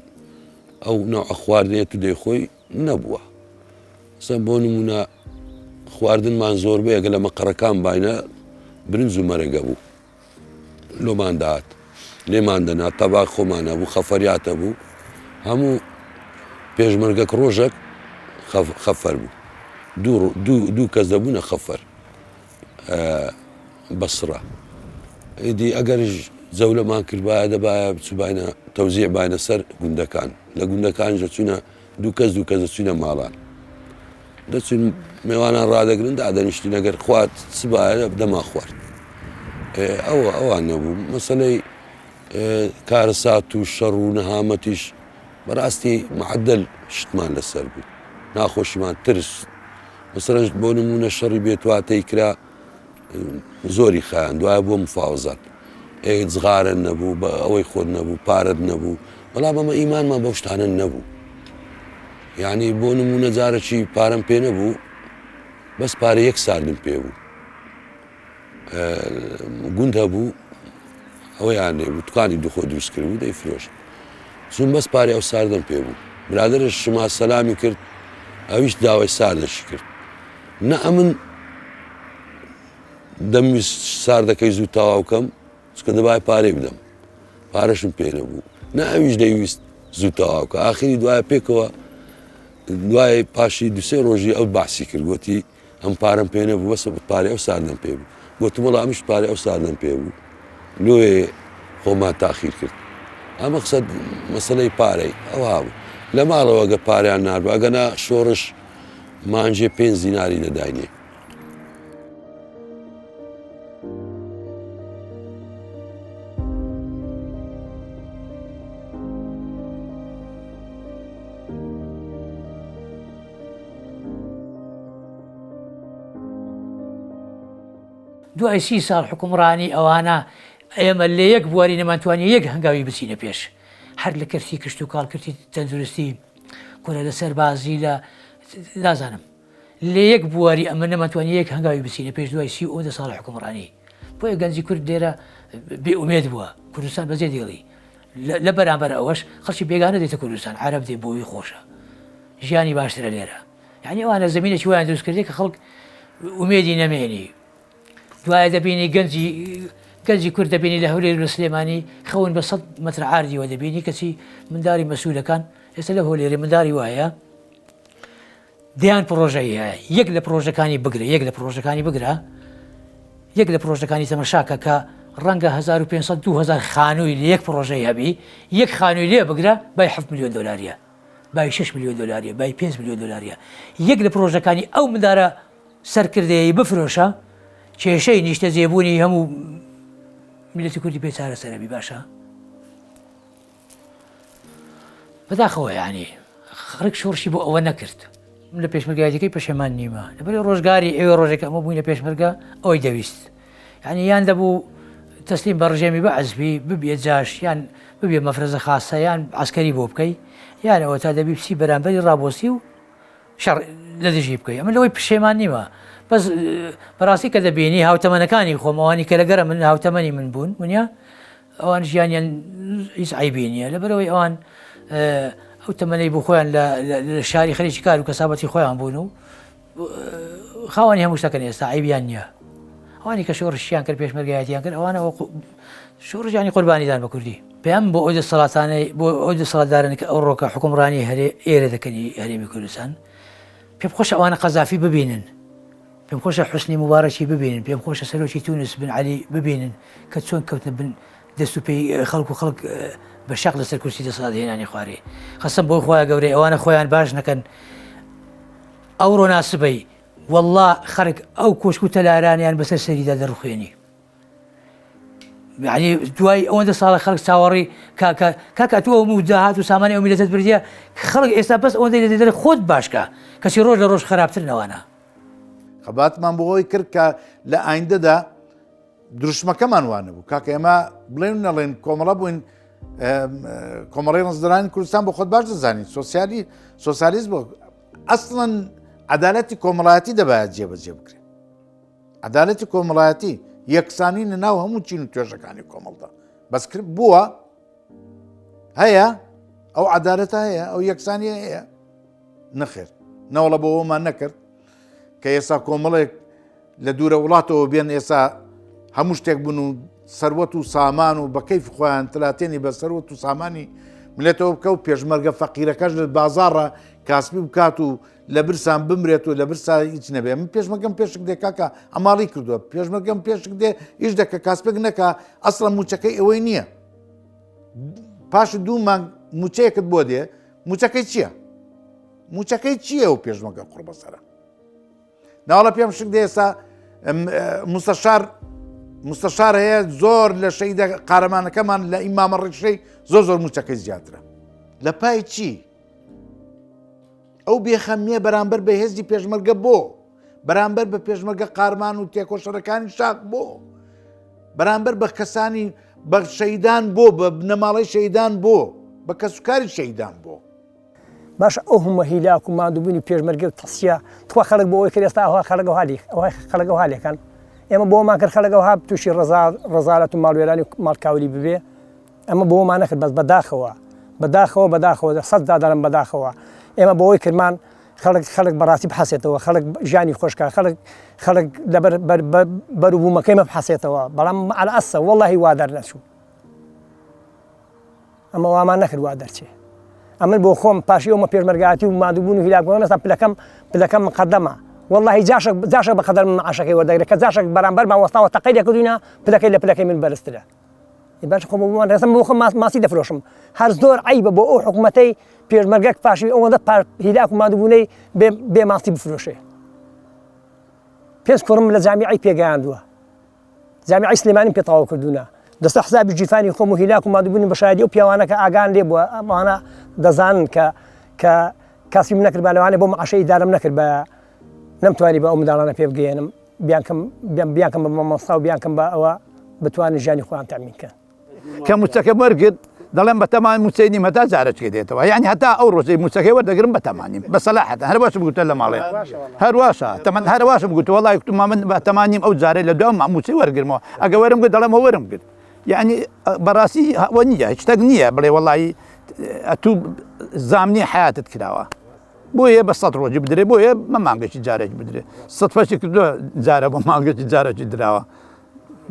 ئەو نەوعە خواردنەیە تو دەیخۆی نەبووە سە بۆ نمونە خواردنمان زۆربەیەگە لە مەقەڕەکان باینە برنج و مەرەگە بوو لۆمان دەهات لێمان دەنا تەباک خۆمان هەبوو خەفەریات هەبوو هەموو پێشمەرگەک ڕۆژەک خەفەر بوو دوو کەس دەبوونە خەفەر بەسڕە ئیدی ئەگەریش جەولەمان کردبایە دەبایە بچوباینە تەوزیع باینە سەر گوندەکان لە گوندەکانیش دەچوینە دوو کەس دوو کەس دەچوینە ماڵان دەچوین مێوانان ڕادەگرن دادەنیشتین ئەگەر خوارد سبایە دەمان خوارد ئەوە ئەوان نەبوو مەسەلەی کارەسات و شەڕ و نەهامەتیش بەڕاستی معدل شتمان لەسەر بوو ناخۆشیمان ترس مەسەلەن بۆ نموونە شەڕی بێتواتەی کرا زۆری خایان دوایە بووە مفاوەزات ئێ جغارە نەبوو بە ئەوەی خۆت نەبوو پارەت نەبوو بەڵام ئەمە ئیمانمان بەو شتانە نەبوو یعنی بۆ نموونە جارەکی پارەم پێ نەبوو بەس پارە یەک ساردم پێ بوو گوند هەبوو ئەوەیان لێ بوو دوکانی دوخۆ دروست کرد بوو دەیفرۆشت چون بەس پارەی ئەو ساردەم پێ بوو برادەرش شما سەلامی کرد ئەویش داوای ساردەشی کرد نە ئەمن دەمویست ساردەکەی زوو تەواو کەم چکە دەبای پارەی بدەم پارەشم پێ نەبوو نە ئەویش دەیویست زوو تەواو کە ئاخری دوایە پێکەوە دوای پاشی دوسێ ڕۆژی ئەو باسی کرد گوتی ئەم پارەم پێ نەبوو بەس پارەی ئەو ساردەم پێ بوو گوتم وەڵا ئەمیش پارەی ئەو ساردەم پێ بوو لۆیێ خۆمان تاخیر کرد ئەمە قسە مەسەلەی پارەی ئەوها بوو لە ماڵەوە گە پاریان ناربوو ئەگەنا شۆڕش مانجێ پێنج دیناری دەداینێ. دوای سی ساڵ حوکمڕانی ئەوانە ئێمە لە یەک بواری نەمانتوانی یەک هەنگاوی بچینە پێش هەر لە کەرتی کشتوکاڵ کەرتی تەندروستی کورە لە سەربازی لە نازانم لە یەک بواری ئەمە نەمانتوانی یەک هەنگاوی بچینە پێش دوای سی ئەوەندە ساڵ حوکمڕانی بۆیە گەنجی کورد لێرە بێ ئومێد بووە کوردستان بەجێ دێڵی لە بەرامبەر ئەوەش خەڵکی بێگانە دێتە کوردستان عەرەب دێ بۆی خۆشە ژیانی باشترە لێرە یعنی ئەوانە زمینێکی وایان دروست کردی کە خەڵک ئومێدی نەمێنی دوایە دەبینی گەنجی گەنجی کورد دەبینی لە هەولێر لە سلێمانی خەون بە سە مەتر عاردیوە دەبینی کەچی منداری مەسوولەکان ئێستا لە هۆلێری منداری وایە دەیان پڕۆژەی هەیە یەک لە پڕۆژەکانی بگرە یەک لە پڕۆژەکانی بگرە یەک لە پڕۆژەکانی تەمەشاکە کە ڕەنگە 1500 2000 خانووی لە یەک پڕۆژەی هەبی یەک خانووی لێ بگرە بای 7 میلیۆن دلاریە بای 6 میلیۆن دلاریە بای 5 میلیۆن دلاریە یەک لە پڕۆژەکانی ئەو مندارە سەرکردەیە بفرۆشە کێشەی نیشتەجێبوونی هەموو میلەتی کوردی پێ چارەسەرەبی باشە بەداخەوە یانی خەڵک شۆڕشی بۆ ئەوە نەکرد من لە پێشمەرگایەتەکەی پەشێمان نیمە لەبەر ڕۆژگاری ئەوێ ڕۆژێک ئەمە بووین لە پێشمەرگە ئەوەی دەویست یعنی یان دەبوو تەسلیم بە ڕژێمی بەعس بی ببیە جاش یان ببیە مەفرەزە خاصە یان عسکەری بۆ بکەی یان ئەوە تا دەبی بچی بەرامبەری ڕابۆسی و شەڕ لە دژی بکەی ئەمە لەوەی پشێمان نیمە بەس بەڕاستی کە دەبینی هاوتەمەنەکانی خۆم ئەوانی کە لەگەرە من هاوتەمەنی من بوون ونیا ئەوان ژیانیان هیچ عەیبی نییە لەبەرئەوەی ئەوان ئەو تەمەنەی بۆ خۆیان لە شاری خەریکی کار و کەسابەتی خۆیان بوون و خاوەنی هەموو شتەکەن ئێستا عەیبیان نییە ئەوانی کە شۆڕشیان کرد پێشمەرگایەتیان کرد ئەوانە شۆڕژانی قوربانیدان بە کوردی پێم بۆ ئەو دەسەڵاتانەی بۆ ئەو دەسەڵاتدارن کە ئەوڕۆکە حکومڕانی هەرێ ئێرە دەکەنی هەرێمی کوردستان پێم خۆشە ئەوانە قەزافی ببینن پێم خۆشە حوسنی موبارەکی ببینن، پێم خۆشە سەرۆکی تونس بن عەلی ببینن کە چۆن کەوتنە بن دەست و پێی خەڵک و خەڵک بە شەق لەسەر کورسی دەسەڵات هێنانی خوارێ. قەسەم بۆ خوای گەورەی ئەوانە خۆیان باش نەکەن ئەوڕۆ ناسبەی وەڵڵا خەرک ئەو کۆشک و تەلارانیان بەسەر سەریدا دەڕوخێنی. یعنی دوای ئەوەندە ساڵە خەڵک چاوەڕی کاکە کاکە تۆ هەموو داهات و سامانی ئەو میلەتەت بردیە خەڵک ئێستا بەس ئەوەندەی لە دەرێ خۆت باشکە کەچی ڕۆژ لە ڕۆژ خراپتر نەوانە. خەباتمان بۆ ئەوەی کرد کە لە ئایندەدا دروشمەکەمان وانە بوو کاکە ئێمە بڵێن نەڵێن کۆمەڵە بووین کۆمەڵی ڕزدرانی کوردستان بۆ خۆت باش دەزانیت سۆسیالی سۆسیالیست بۆ ئەسڵەن عدالەتی کۆمەڵایەتی دەبایەت جێبەجێ بکرێت عدالەتی کۆمەڵایەتی یەکسانی لە ناو هەموو چین و توێژەکانی کۆمەڵدا بەس کرد بووە هەیە ئەو عدالەتە هەیە ئەو یەکسانی هەیە نەخێر نەوەڵە بۆ ئەومان نەکرد کە ئێستا کۆمەڵێک لە دوورە وڵاتەوە بێن ئێستا هەموو شتێک بوون و سەروەت و سامان و بە کەیف خۆیان تلاتێنی بە سەروەت و سامانی ملێتەوە بکە و پێشمەرگە فەقیرەکەش لە بازاڕە کاسپی بکات و لە برسان بمرێت و لە برسا هیچ نەبێ من پێشمەگەم پێشک دێ کاکە ئەماڵی کردووە پێشمەگەم پێشک دێ ئیش دەکە کاسپێک نەکە ئەسڵە موچەکەی ئەوەی نییە پاش دوو مانگ موچەیەکت بۆ دێ موچەکەی چییە؟ موچەکەی چییە و پێشمەگە قڕ بەسەرە ناوەڵە پێم شک دێ ئێستا مستەشار مستەشار هەیە زۆر لە شەیدە قارەمانەکەمان لە ئیمامە ڕیشەی زۆر زۆر موچەکەی زیاترە لە پای چی؟ ئەو بێخەمیە بەرامبەر بە هێزی پێشمەرگە بۆ بەرامبەر بە پێشمەرگە قارمان و تێکۆشەرەکانی شاخ بۆ بەرامبەر بە کەسانی بە شەیدان بۆ بە بنەماڵەی شەیدان بۆ بە کەسوکاری شەیدان بۆ. باشە ئەو هەموو هیلاک و ماندووبوونی پێشمەرگە و تەسیە تخوا خەڵک بۆ ئەوەی کرد ئێستا ئەوها خەڵک ئەوها لێ ئەوها خەڵک ئەوها لێکەن ئێمە بۆمان کرد خەڵک ئەوها تووشی ڕەزا ڕەزالەت و ماڵوێرانی و ماڵکاولی ببێ ئەمە بۆمان نەکرد بەس بەداخەوە بەداخەوە بەداخەوە سەد جار دەڵێم بەداخەوە ئێمە بۆ ئەوەی کردمان خەڵک خەڵک بەڕاستی بحەسێتەوە خەڵک ژیانی خۆشکە خەڵک خەڵک لەبەر بەروبوومەکەی مە بحەسێتەوە بەڵام ئەلئەسە وەڵی وا دەرنەچوو ئەمە وامان نەکرد وا دەرچێ ئەمن بۆ خۆم پاشی ئەومە پێشمەرگاتی و مادووبوون و هیلاکبوون ئێستا پلەکەم پلەکەم مقدمە واللهی جاشک جاشک بە قەدەر من معاشەکەی وەردەگرێت کە جاشک بەرامبەرمان وەستاوە تەقەی لێکردوینە پلەکەی لە پلەکەی من بەرزترە باش خۆ بۆمان ڕێزم بۆ خۆم ماسی دەفرۆشم هەر زۆر عیبە بۆ ئەو حکومەتەی پێشمەرگەک پاشی ئەوەندە هیلاک و مادووبوونەی بێ ماسی بفرۆشێ پێنج کوڕم لە جامیعەی پێگەیاندووە جامیعەی سلێمانیم پێ تەواو کردوونە دەستە حسابی گیرفانی خۆم و هیلاک و ماندووبوونم بە شایەدی ئەو پیاوانە کە ئاگان لێ بووە ئەمانە دەزانن کە کە کاسبیم نەکردبا لەوانەیە بۆ معاشە ئیدارەم نەکردبایە نەمتوانی بە ئەو منداڵانە پێ بگەیەنم بیانکەم بیانکەم بە مامۆستا و بیانکەم بە ئەوە بتوانن ژیانی خۆیان تەمین کەن. کە موچەکەم وەرگرت دەڵێم بەتەمان موچەی نیم هەتا جارەچکە دێتەوە یعنی هەتا ئەو ڕۆژەی موچەکەی وەردەگرم بەتەمانیم بە سەلاحەتە هەر باشم گوتە لە ماڵێ هەر واشە تەمەن هەر واشم گوت وەڵای گوتم من بەتەمانیم ئەو جارەی لە دوام موچەی وەرگرمەوە ئەگە وەرم گرت دەڵێم وەرم گرت یعنی بەڕاستی ئەوە نییە هیچ شتێک نییە بڵێ وەڵی ئەتوو زامنی حیاتت کراوە بۆیە بە سەد ڕۆژی بدرێ بۆیە بە مانگێکی جارێک بدرێ سەد کردووە جارە بۆ مانگێکی جارێکی دراوە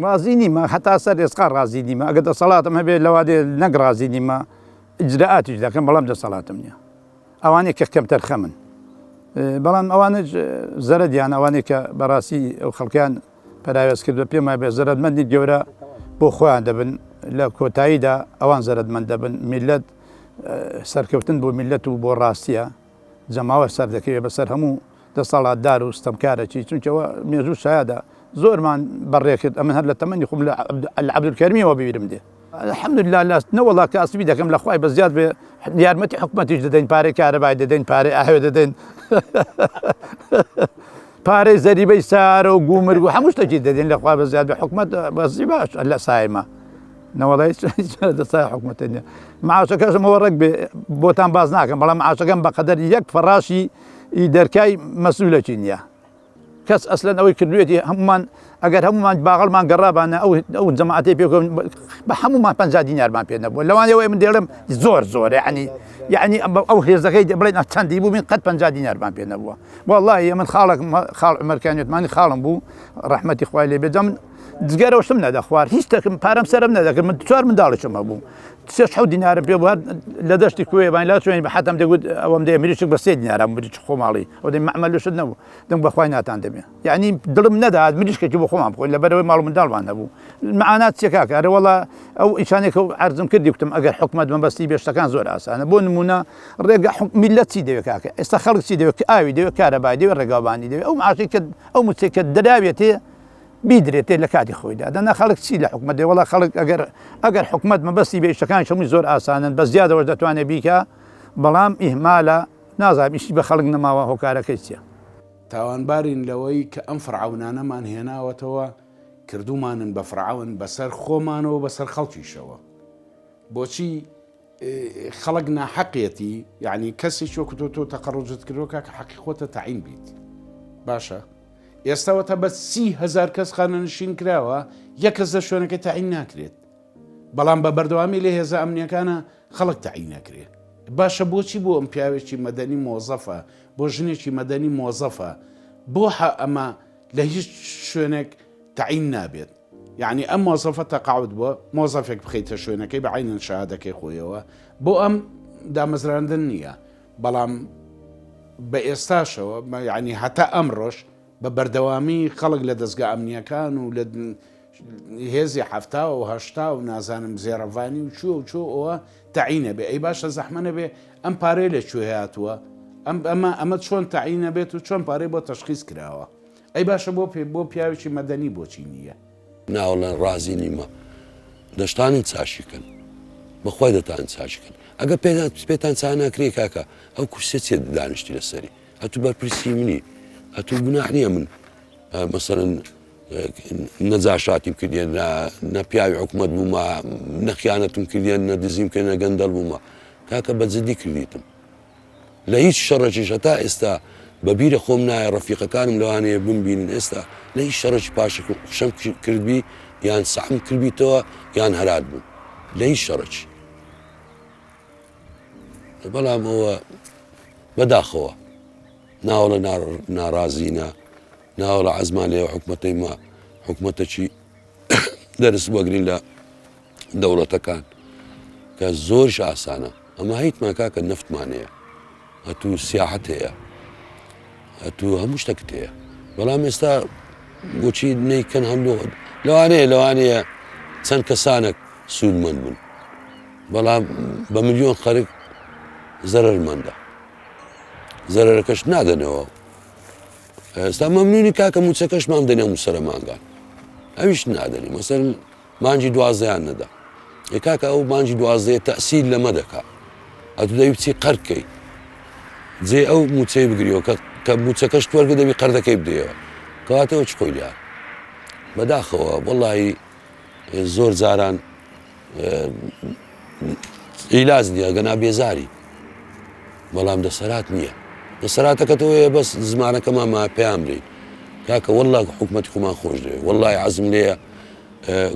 ڕازی نیمە هەتا سەر ئێسقان ڕازی نیمە ئەگەر دەسەڵاتم هەبێت لەوادێ نەک ڕازی نیمە ئیجرائاتیش دەکەم بەڵام دەسەڵاتم نییە ئەوانەی کە کەمتەرخەمن بەڵام ئەوانەش زەرەدیان ئەوانەی کە بەڕاستی ئەو خەڵکیان پەراوێز کردوە پێم وایە زەرەدمەندی گەورە بۆ خۆیان دەبن لە کۆتاییدا ئەوان زەرەدمەند دەبن میلەت سەرکەوتن بۆ میلەت و بۆ ڕاستیە جەماوەر سەردەکەوێ بەسەر هەموو دەسەڵاتدار و ستەمکارەکی چونکە ئەوە مێژوو شایەدە زۆرمان بەڕێ کرد ئەمن هەر لە تەمەنی خۆم لە عەبدولکەریمەوە بیرم دێ الحمدلله لە نەوەڵا کاسبی دەکەم لە خوای بە زیاد بێ یارمەتی حکومەتیش دەدەین پارەی کارەبای دەدەین پارەی ئاوێ دەدەین پارەی زەریبەی سارە و گومرگ و هەموو شتێکی دەدەین لە خوا بە زیاد بێ حکومەت بەزی باش لە سایمە نەوەڵای دەسای حکومەتە نیە معاشەکەشم ئەوە ڕێک بێ بۆتان باز ناکەم بەڵام معاشەکەم بەقەدەر یەک فەڕاشی ئی دەرکای مەسئولەکی نییە کەس ئەسلەن ئەوەی کردوێتی هەمومان ئەگەر هەمومان باغڵمان گەڕابانە ئەو ئەو جەماعەتی پێ بە هەمومان 50 دینارمان پێ نەبووە لەوانەیە من دێڵم زۆر زۆر یعنی یعنی ئەو هێزەکەی بڵێن چەندی بوو من قەت 50 دینارمان پێ نەبووە والله من خاڵک خاڵ عمرکانێتمانی خاڵم بوو ڕەحمەتی خوای لێ بێ من جگەرە شتم نەدەخوارد هیچ شتێکم پارەم سەرم نەدەکرد من چوار منداڵێکم هەبوو سێ حەوت دینارم پێ بوو هەر لە دەشتی کوێ بان لا چوین بە حەتەم دەگوت ئەوەم دێ مریشک بە سێ دینارە مریشک خۆماڵی ئەو دەی مەعمەل شت نەبوو دەم بەخوای ناتان دەبێ یعنی دڵم نەدات مریشکێکی بۆ خۆمان بخۆین لەبەرەوەی ماڵ و منداڵمان نەبوو معانات چیە کاکە ئەرێ وەڵا ئەو ئیشانێک و عەرزم کردی گوتم ئەگەر حکومەت مەبەستی بێ شتەکان زۆر ئاسانە بۆ نمونە ڕێگە میلەت چی دەوێت کاکە ئێستا خەڵک چی دەوێت ئاوی دەوێت کارەبای دەوێت ڕێگاوبانی دەوێت ئەو معاشی کە ئەو موچەی کە دراوێتێ. بیدرێتێ لە کاتی خۆیدا دەنا خەڵک چی لە حکومەت دێ وەڵا خەڵک ئەگەر ئەگەر حکومەت مەبەستی بێ شتەکان هەمووی زۆر ئاسانن بە زیادەوەش دەتوانێت بیکا بەڵام ئیهمالە نازانم ئیشی بە خەڵک نەماوە هۆکارەکەی چییە؟ تاوانبارین لەوەی کە ئەم فرعەونانەمان هێناوەتەوە کردوومانن بە فرعەون بەسەر خۆمانەوە بەسەر خەڵکیشەوە بۆچی خەڵک ناحەقیەتی یعنی کەسێکی وەکو تۆ تۆ تەقەڕجت کردووە کاکە حەقی خۆتە تەعین بیت باشە ئێستاوە تا بە 30هزار کەس خانەنشین کراوە یەک کەس لە شوێنەکەی تەعین ناکرێت بەڵام بە بەردەوامی لە هێزە ئەمنیەکانە خەڵک تەعین نەکرێت باشە بۆچی بۆ ئەم پیاوێکی مەدەنی مۆزەفە بۆ ژنێکی مەدەنی مۆزەفە بۆ ئەمە لە هیچ شوێنێک تەعین نابێت یەعنی ئەم مۆزەفە تەقاعود بووە مۆزەفێک بخەیتە شوێنەکەی بە عەینەن شەهادەکەی خۆیەوە بۆ ئەم دامەزراندن نییە بەڵام بە ئێستاشەوە یعنی هەتا ئەمڕۆش بە بەردەوامی خەڵک لە دەستگا ئەمنیەکان و لە هێزی حەفتا و هەشتا و نازانم زێڕەڤانی و چوە و چۆ ئەوە تەعینە بێ ئەی باشە زەحمە نەبێ ئەم پارەیە لە کوێ هاتووە ئەم ئەمە ئەمە چۆن تەعینە بێت و چۆن پارەی بۆ تەشخیص کراوە ئەی باشە بۆ پێ بۆ پیاوێکی مەدەنی بۆچی نییە؟ ناوەڵا ڕازی نیمە دەشتانن چاشی کەن بەخوای دەتان چاشی کەن ئەگە پێتان پێتان چا ناکرێ کاکە ئەو کورسیە چێ دانیشتی لەسەری ئەتو بەرپرسی منی ئەتو گوناح نییە من مەسەرن نە جاشاتیم کردیە نە پیاوی حکومەت بوومە نە خیانەتم کردیە نە دزیم کرد نە گەندەڵ بوومە کاکە بە جدی کردیتم لە هیچ شەڕێکیش هەتا ئێستا بە بیرە خۆم نایە ڕەفیقەکانم لەوانەیە بمبینن ئێستا لە هیچ شەڕێکی پاشەکشەم کردبی یان سەعم کردبیتەوە یان هەرات بووم لە هیچ شەڕێکی بەڵام ئەوە بەداخەوە ناوەڵە ناڕازینە ناوەڵە عەزمان لێ حکومەتەی ما حکومەتەکی دەرس وەگرین لە دەوڵەتەکان کە زۆریش ئاسانە ئەمە هیچمان کاکە نەفتمان هەیە ئەتوو سیاحەت هەیە ئەتوو هەموو شتەکت هەیە بەڵام ئێستا بۆچی نیکەن هەموو لەوانەیە لەوانەیە چەند کەسانێک سوودمەند بن بەڵام بە ملیۆن خەرک زەرمەندە زەرەکەش نادەنەوە ئێستا مەمنونی کاکە موچەکەشمان دەنێ موسەرە مانگان ئەویش نادەنی مەسەر مانگی دوازدەیان نەدا. ئێ کاکە ئەو مانگی دوازدەیە تەئسیر لەمە دەکا. ئەتو دەبی بچی قەرد کەی. جێ ئەو موچەی بگریەوە کە کە موچەکەشت وەرگرت دەبی قەردەکەی بدەیەوە. کەواتە ئەو چ خۆی لێ هات. بەداخەوە وەڵاهی زۆر جاران عیلاج نییە گەنا بێزاری بەڵام دەسەرات نییە دەسەراتەکەتەوەیە بەس زمانەکەمان ما پێیان برین کاکە والله حکومەتی خۆمان خۆش دەوێت والله عەزم لێیە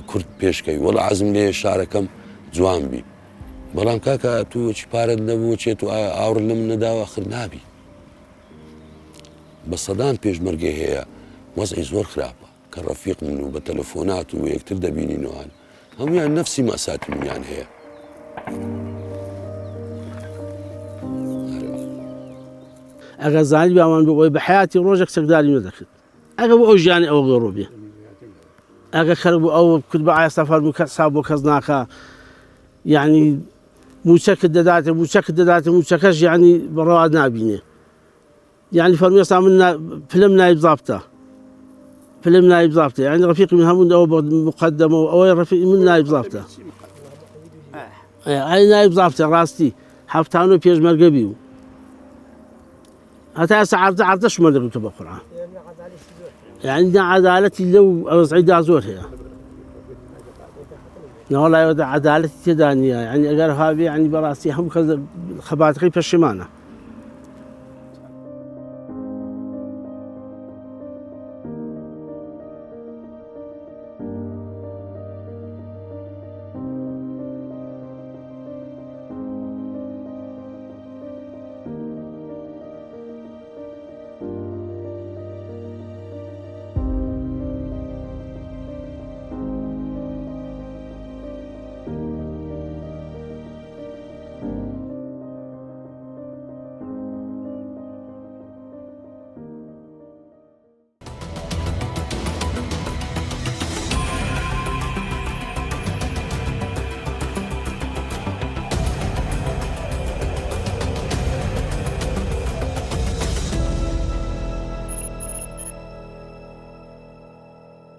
کورد پێشکەوی وەڵا عەزم لێیە شارەکەم جوان بی بەڵام کاکە تو چی پارەت نەبوو چێت و ئاوڕ لە من نەداوە خر نابی بە سەدان پێشمەرگەی هەیە وەزعی زۆر خراپە کە ڕەفیق من و بە تەلەفۆنات و یەکتر دەبینینەوەن هەمویان نەفسی مەساتی منیان هەیە. ئەگەر زانی باوان بۆ ئەوی بە حیاتی ڕۆژێک چەکداری نەدەکرد ئەگە بۆ ئەو ژیانی ئەوە گەڕۆ بێ ئەگە کەر بۆ ئەو کرد بە ئایستا فەرموو کەس حساب بۆ کەس ناکا یعنی موچەکت دەداتێ موچەکت دەداتێ موچەکەش یعنی بەڕەوا نابینێ یعنی فەرموو ئێستا من پلم نایب زابتە پلم نایب زابتە یعنی ڕەفیقی من هەموو ئەوە بۆ مقدمە و ئەوەی ڕەفیقی من نایب زابتە ئەی نایب زابتە ڕاستی هەفتانۆ پێشمەرگە بی و هەتا ئێستا عەردە عەردەشم وەردەگرتووە بە قورعان یعنی ناعەدالەتی لەو وەزعیدا زۆر هەیە نەوەڵای عەدالەتی تێدا نییە یعنی ئەگەر هاوێ یعنی بەڕاستی هەموو کەس خەباتەکەی پەشیمانە.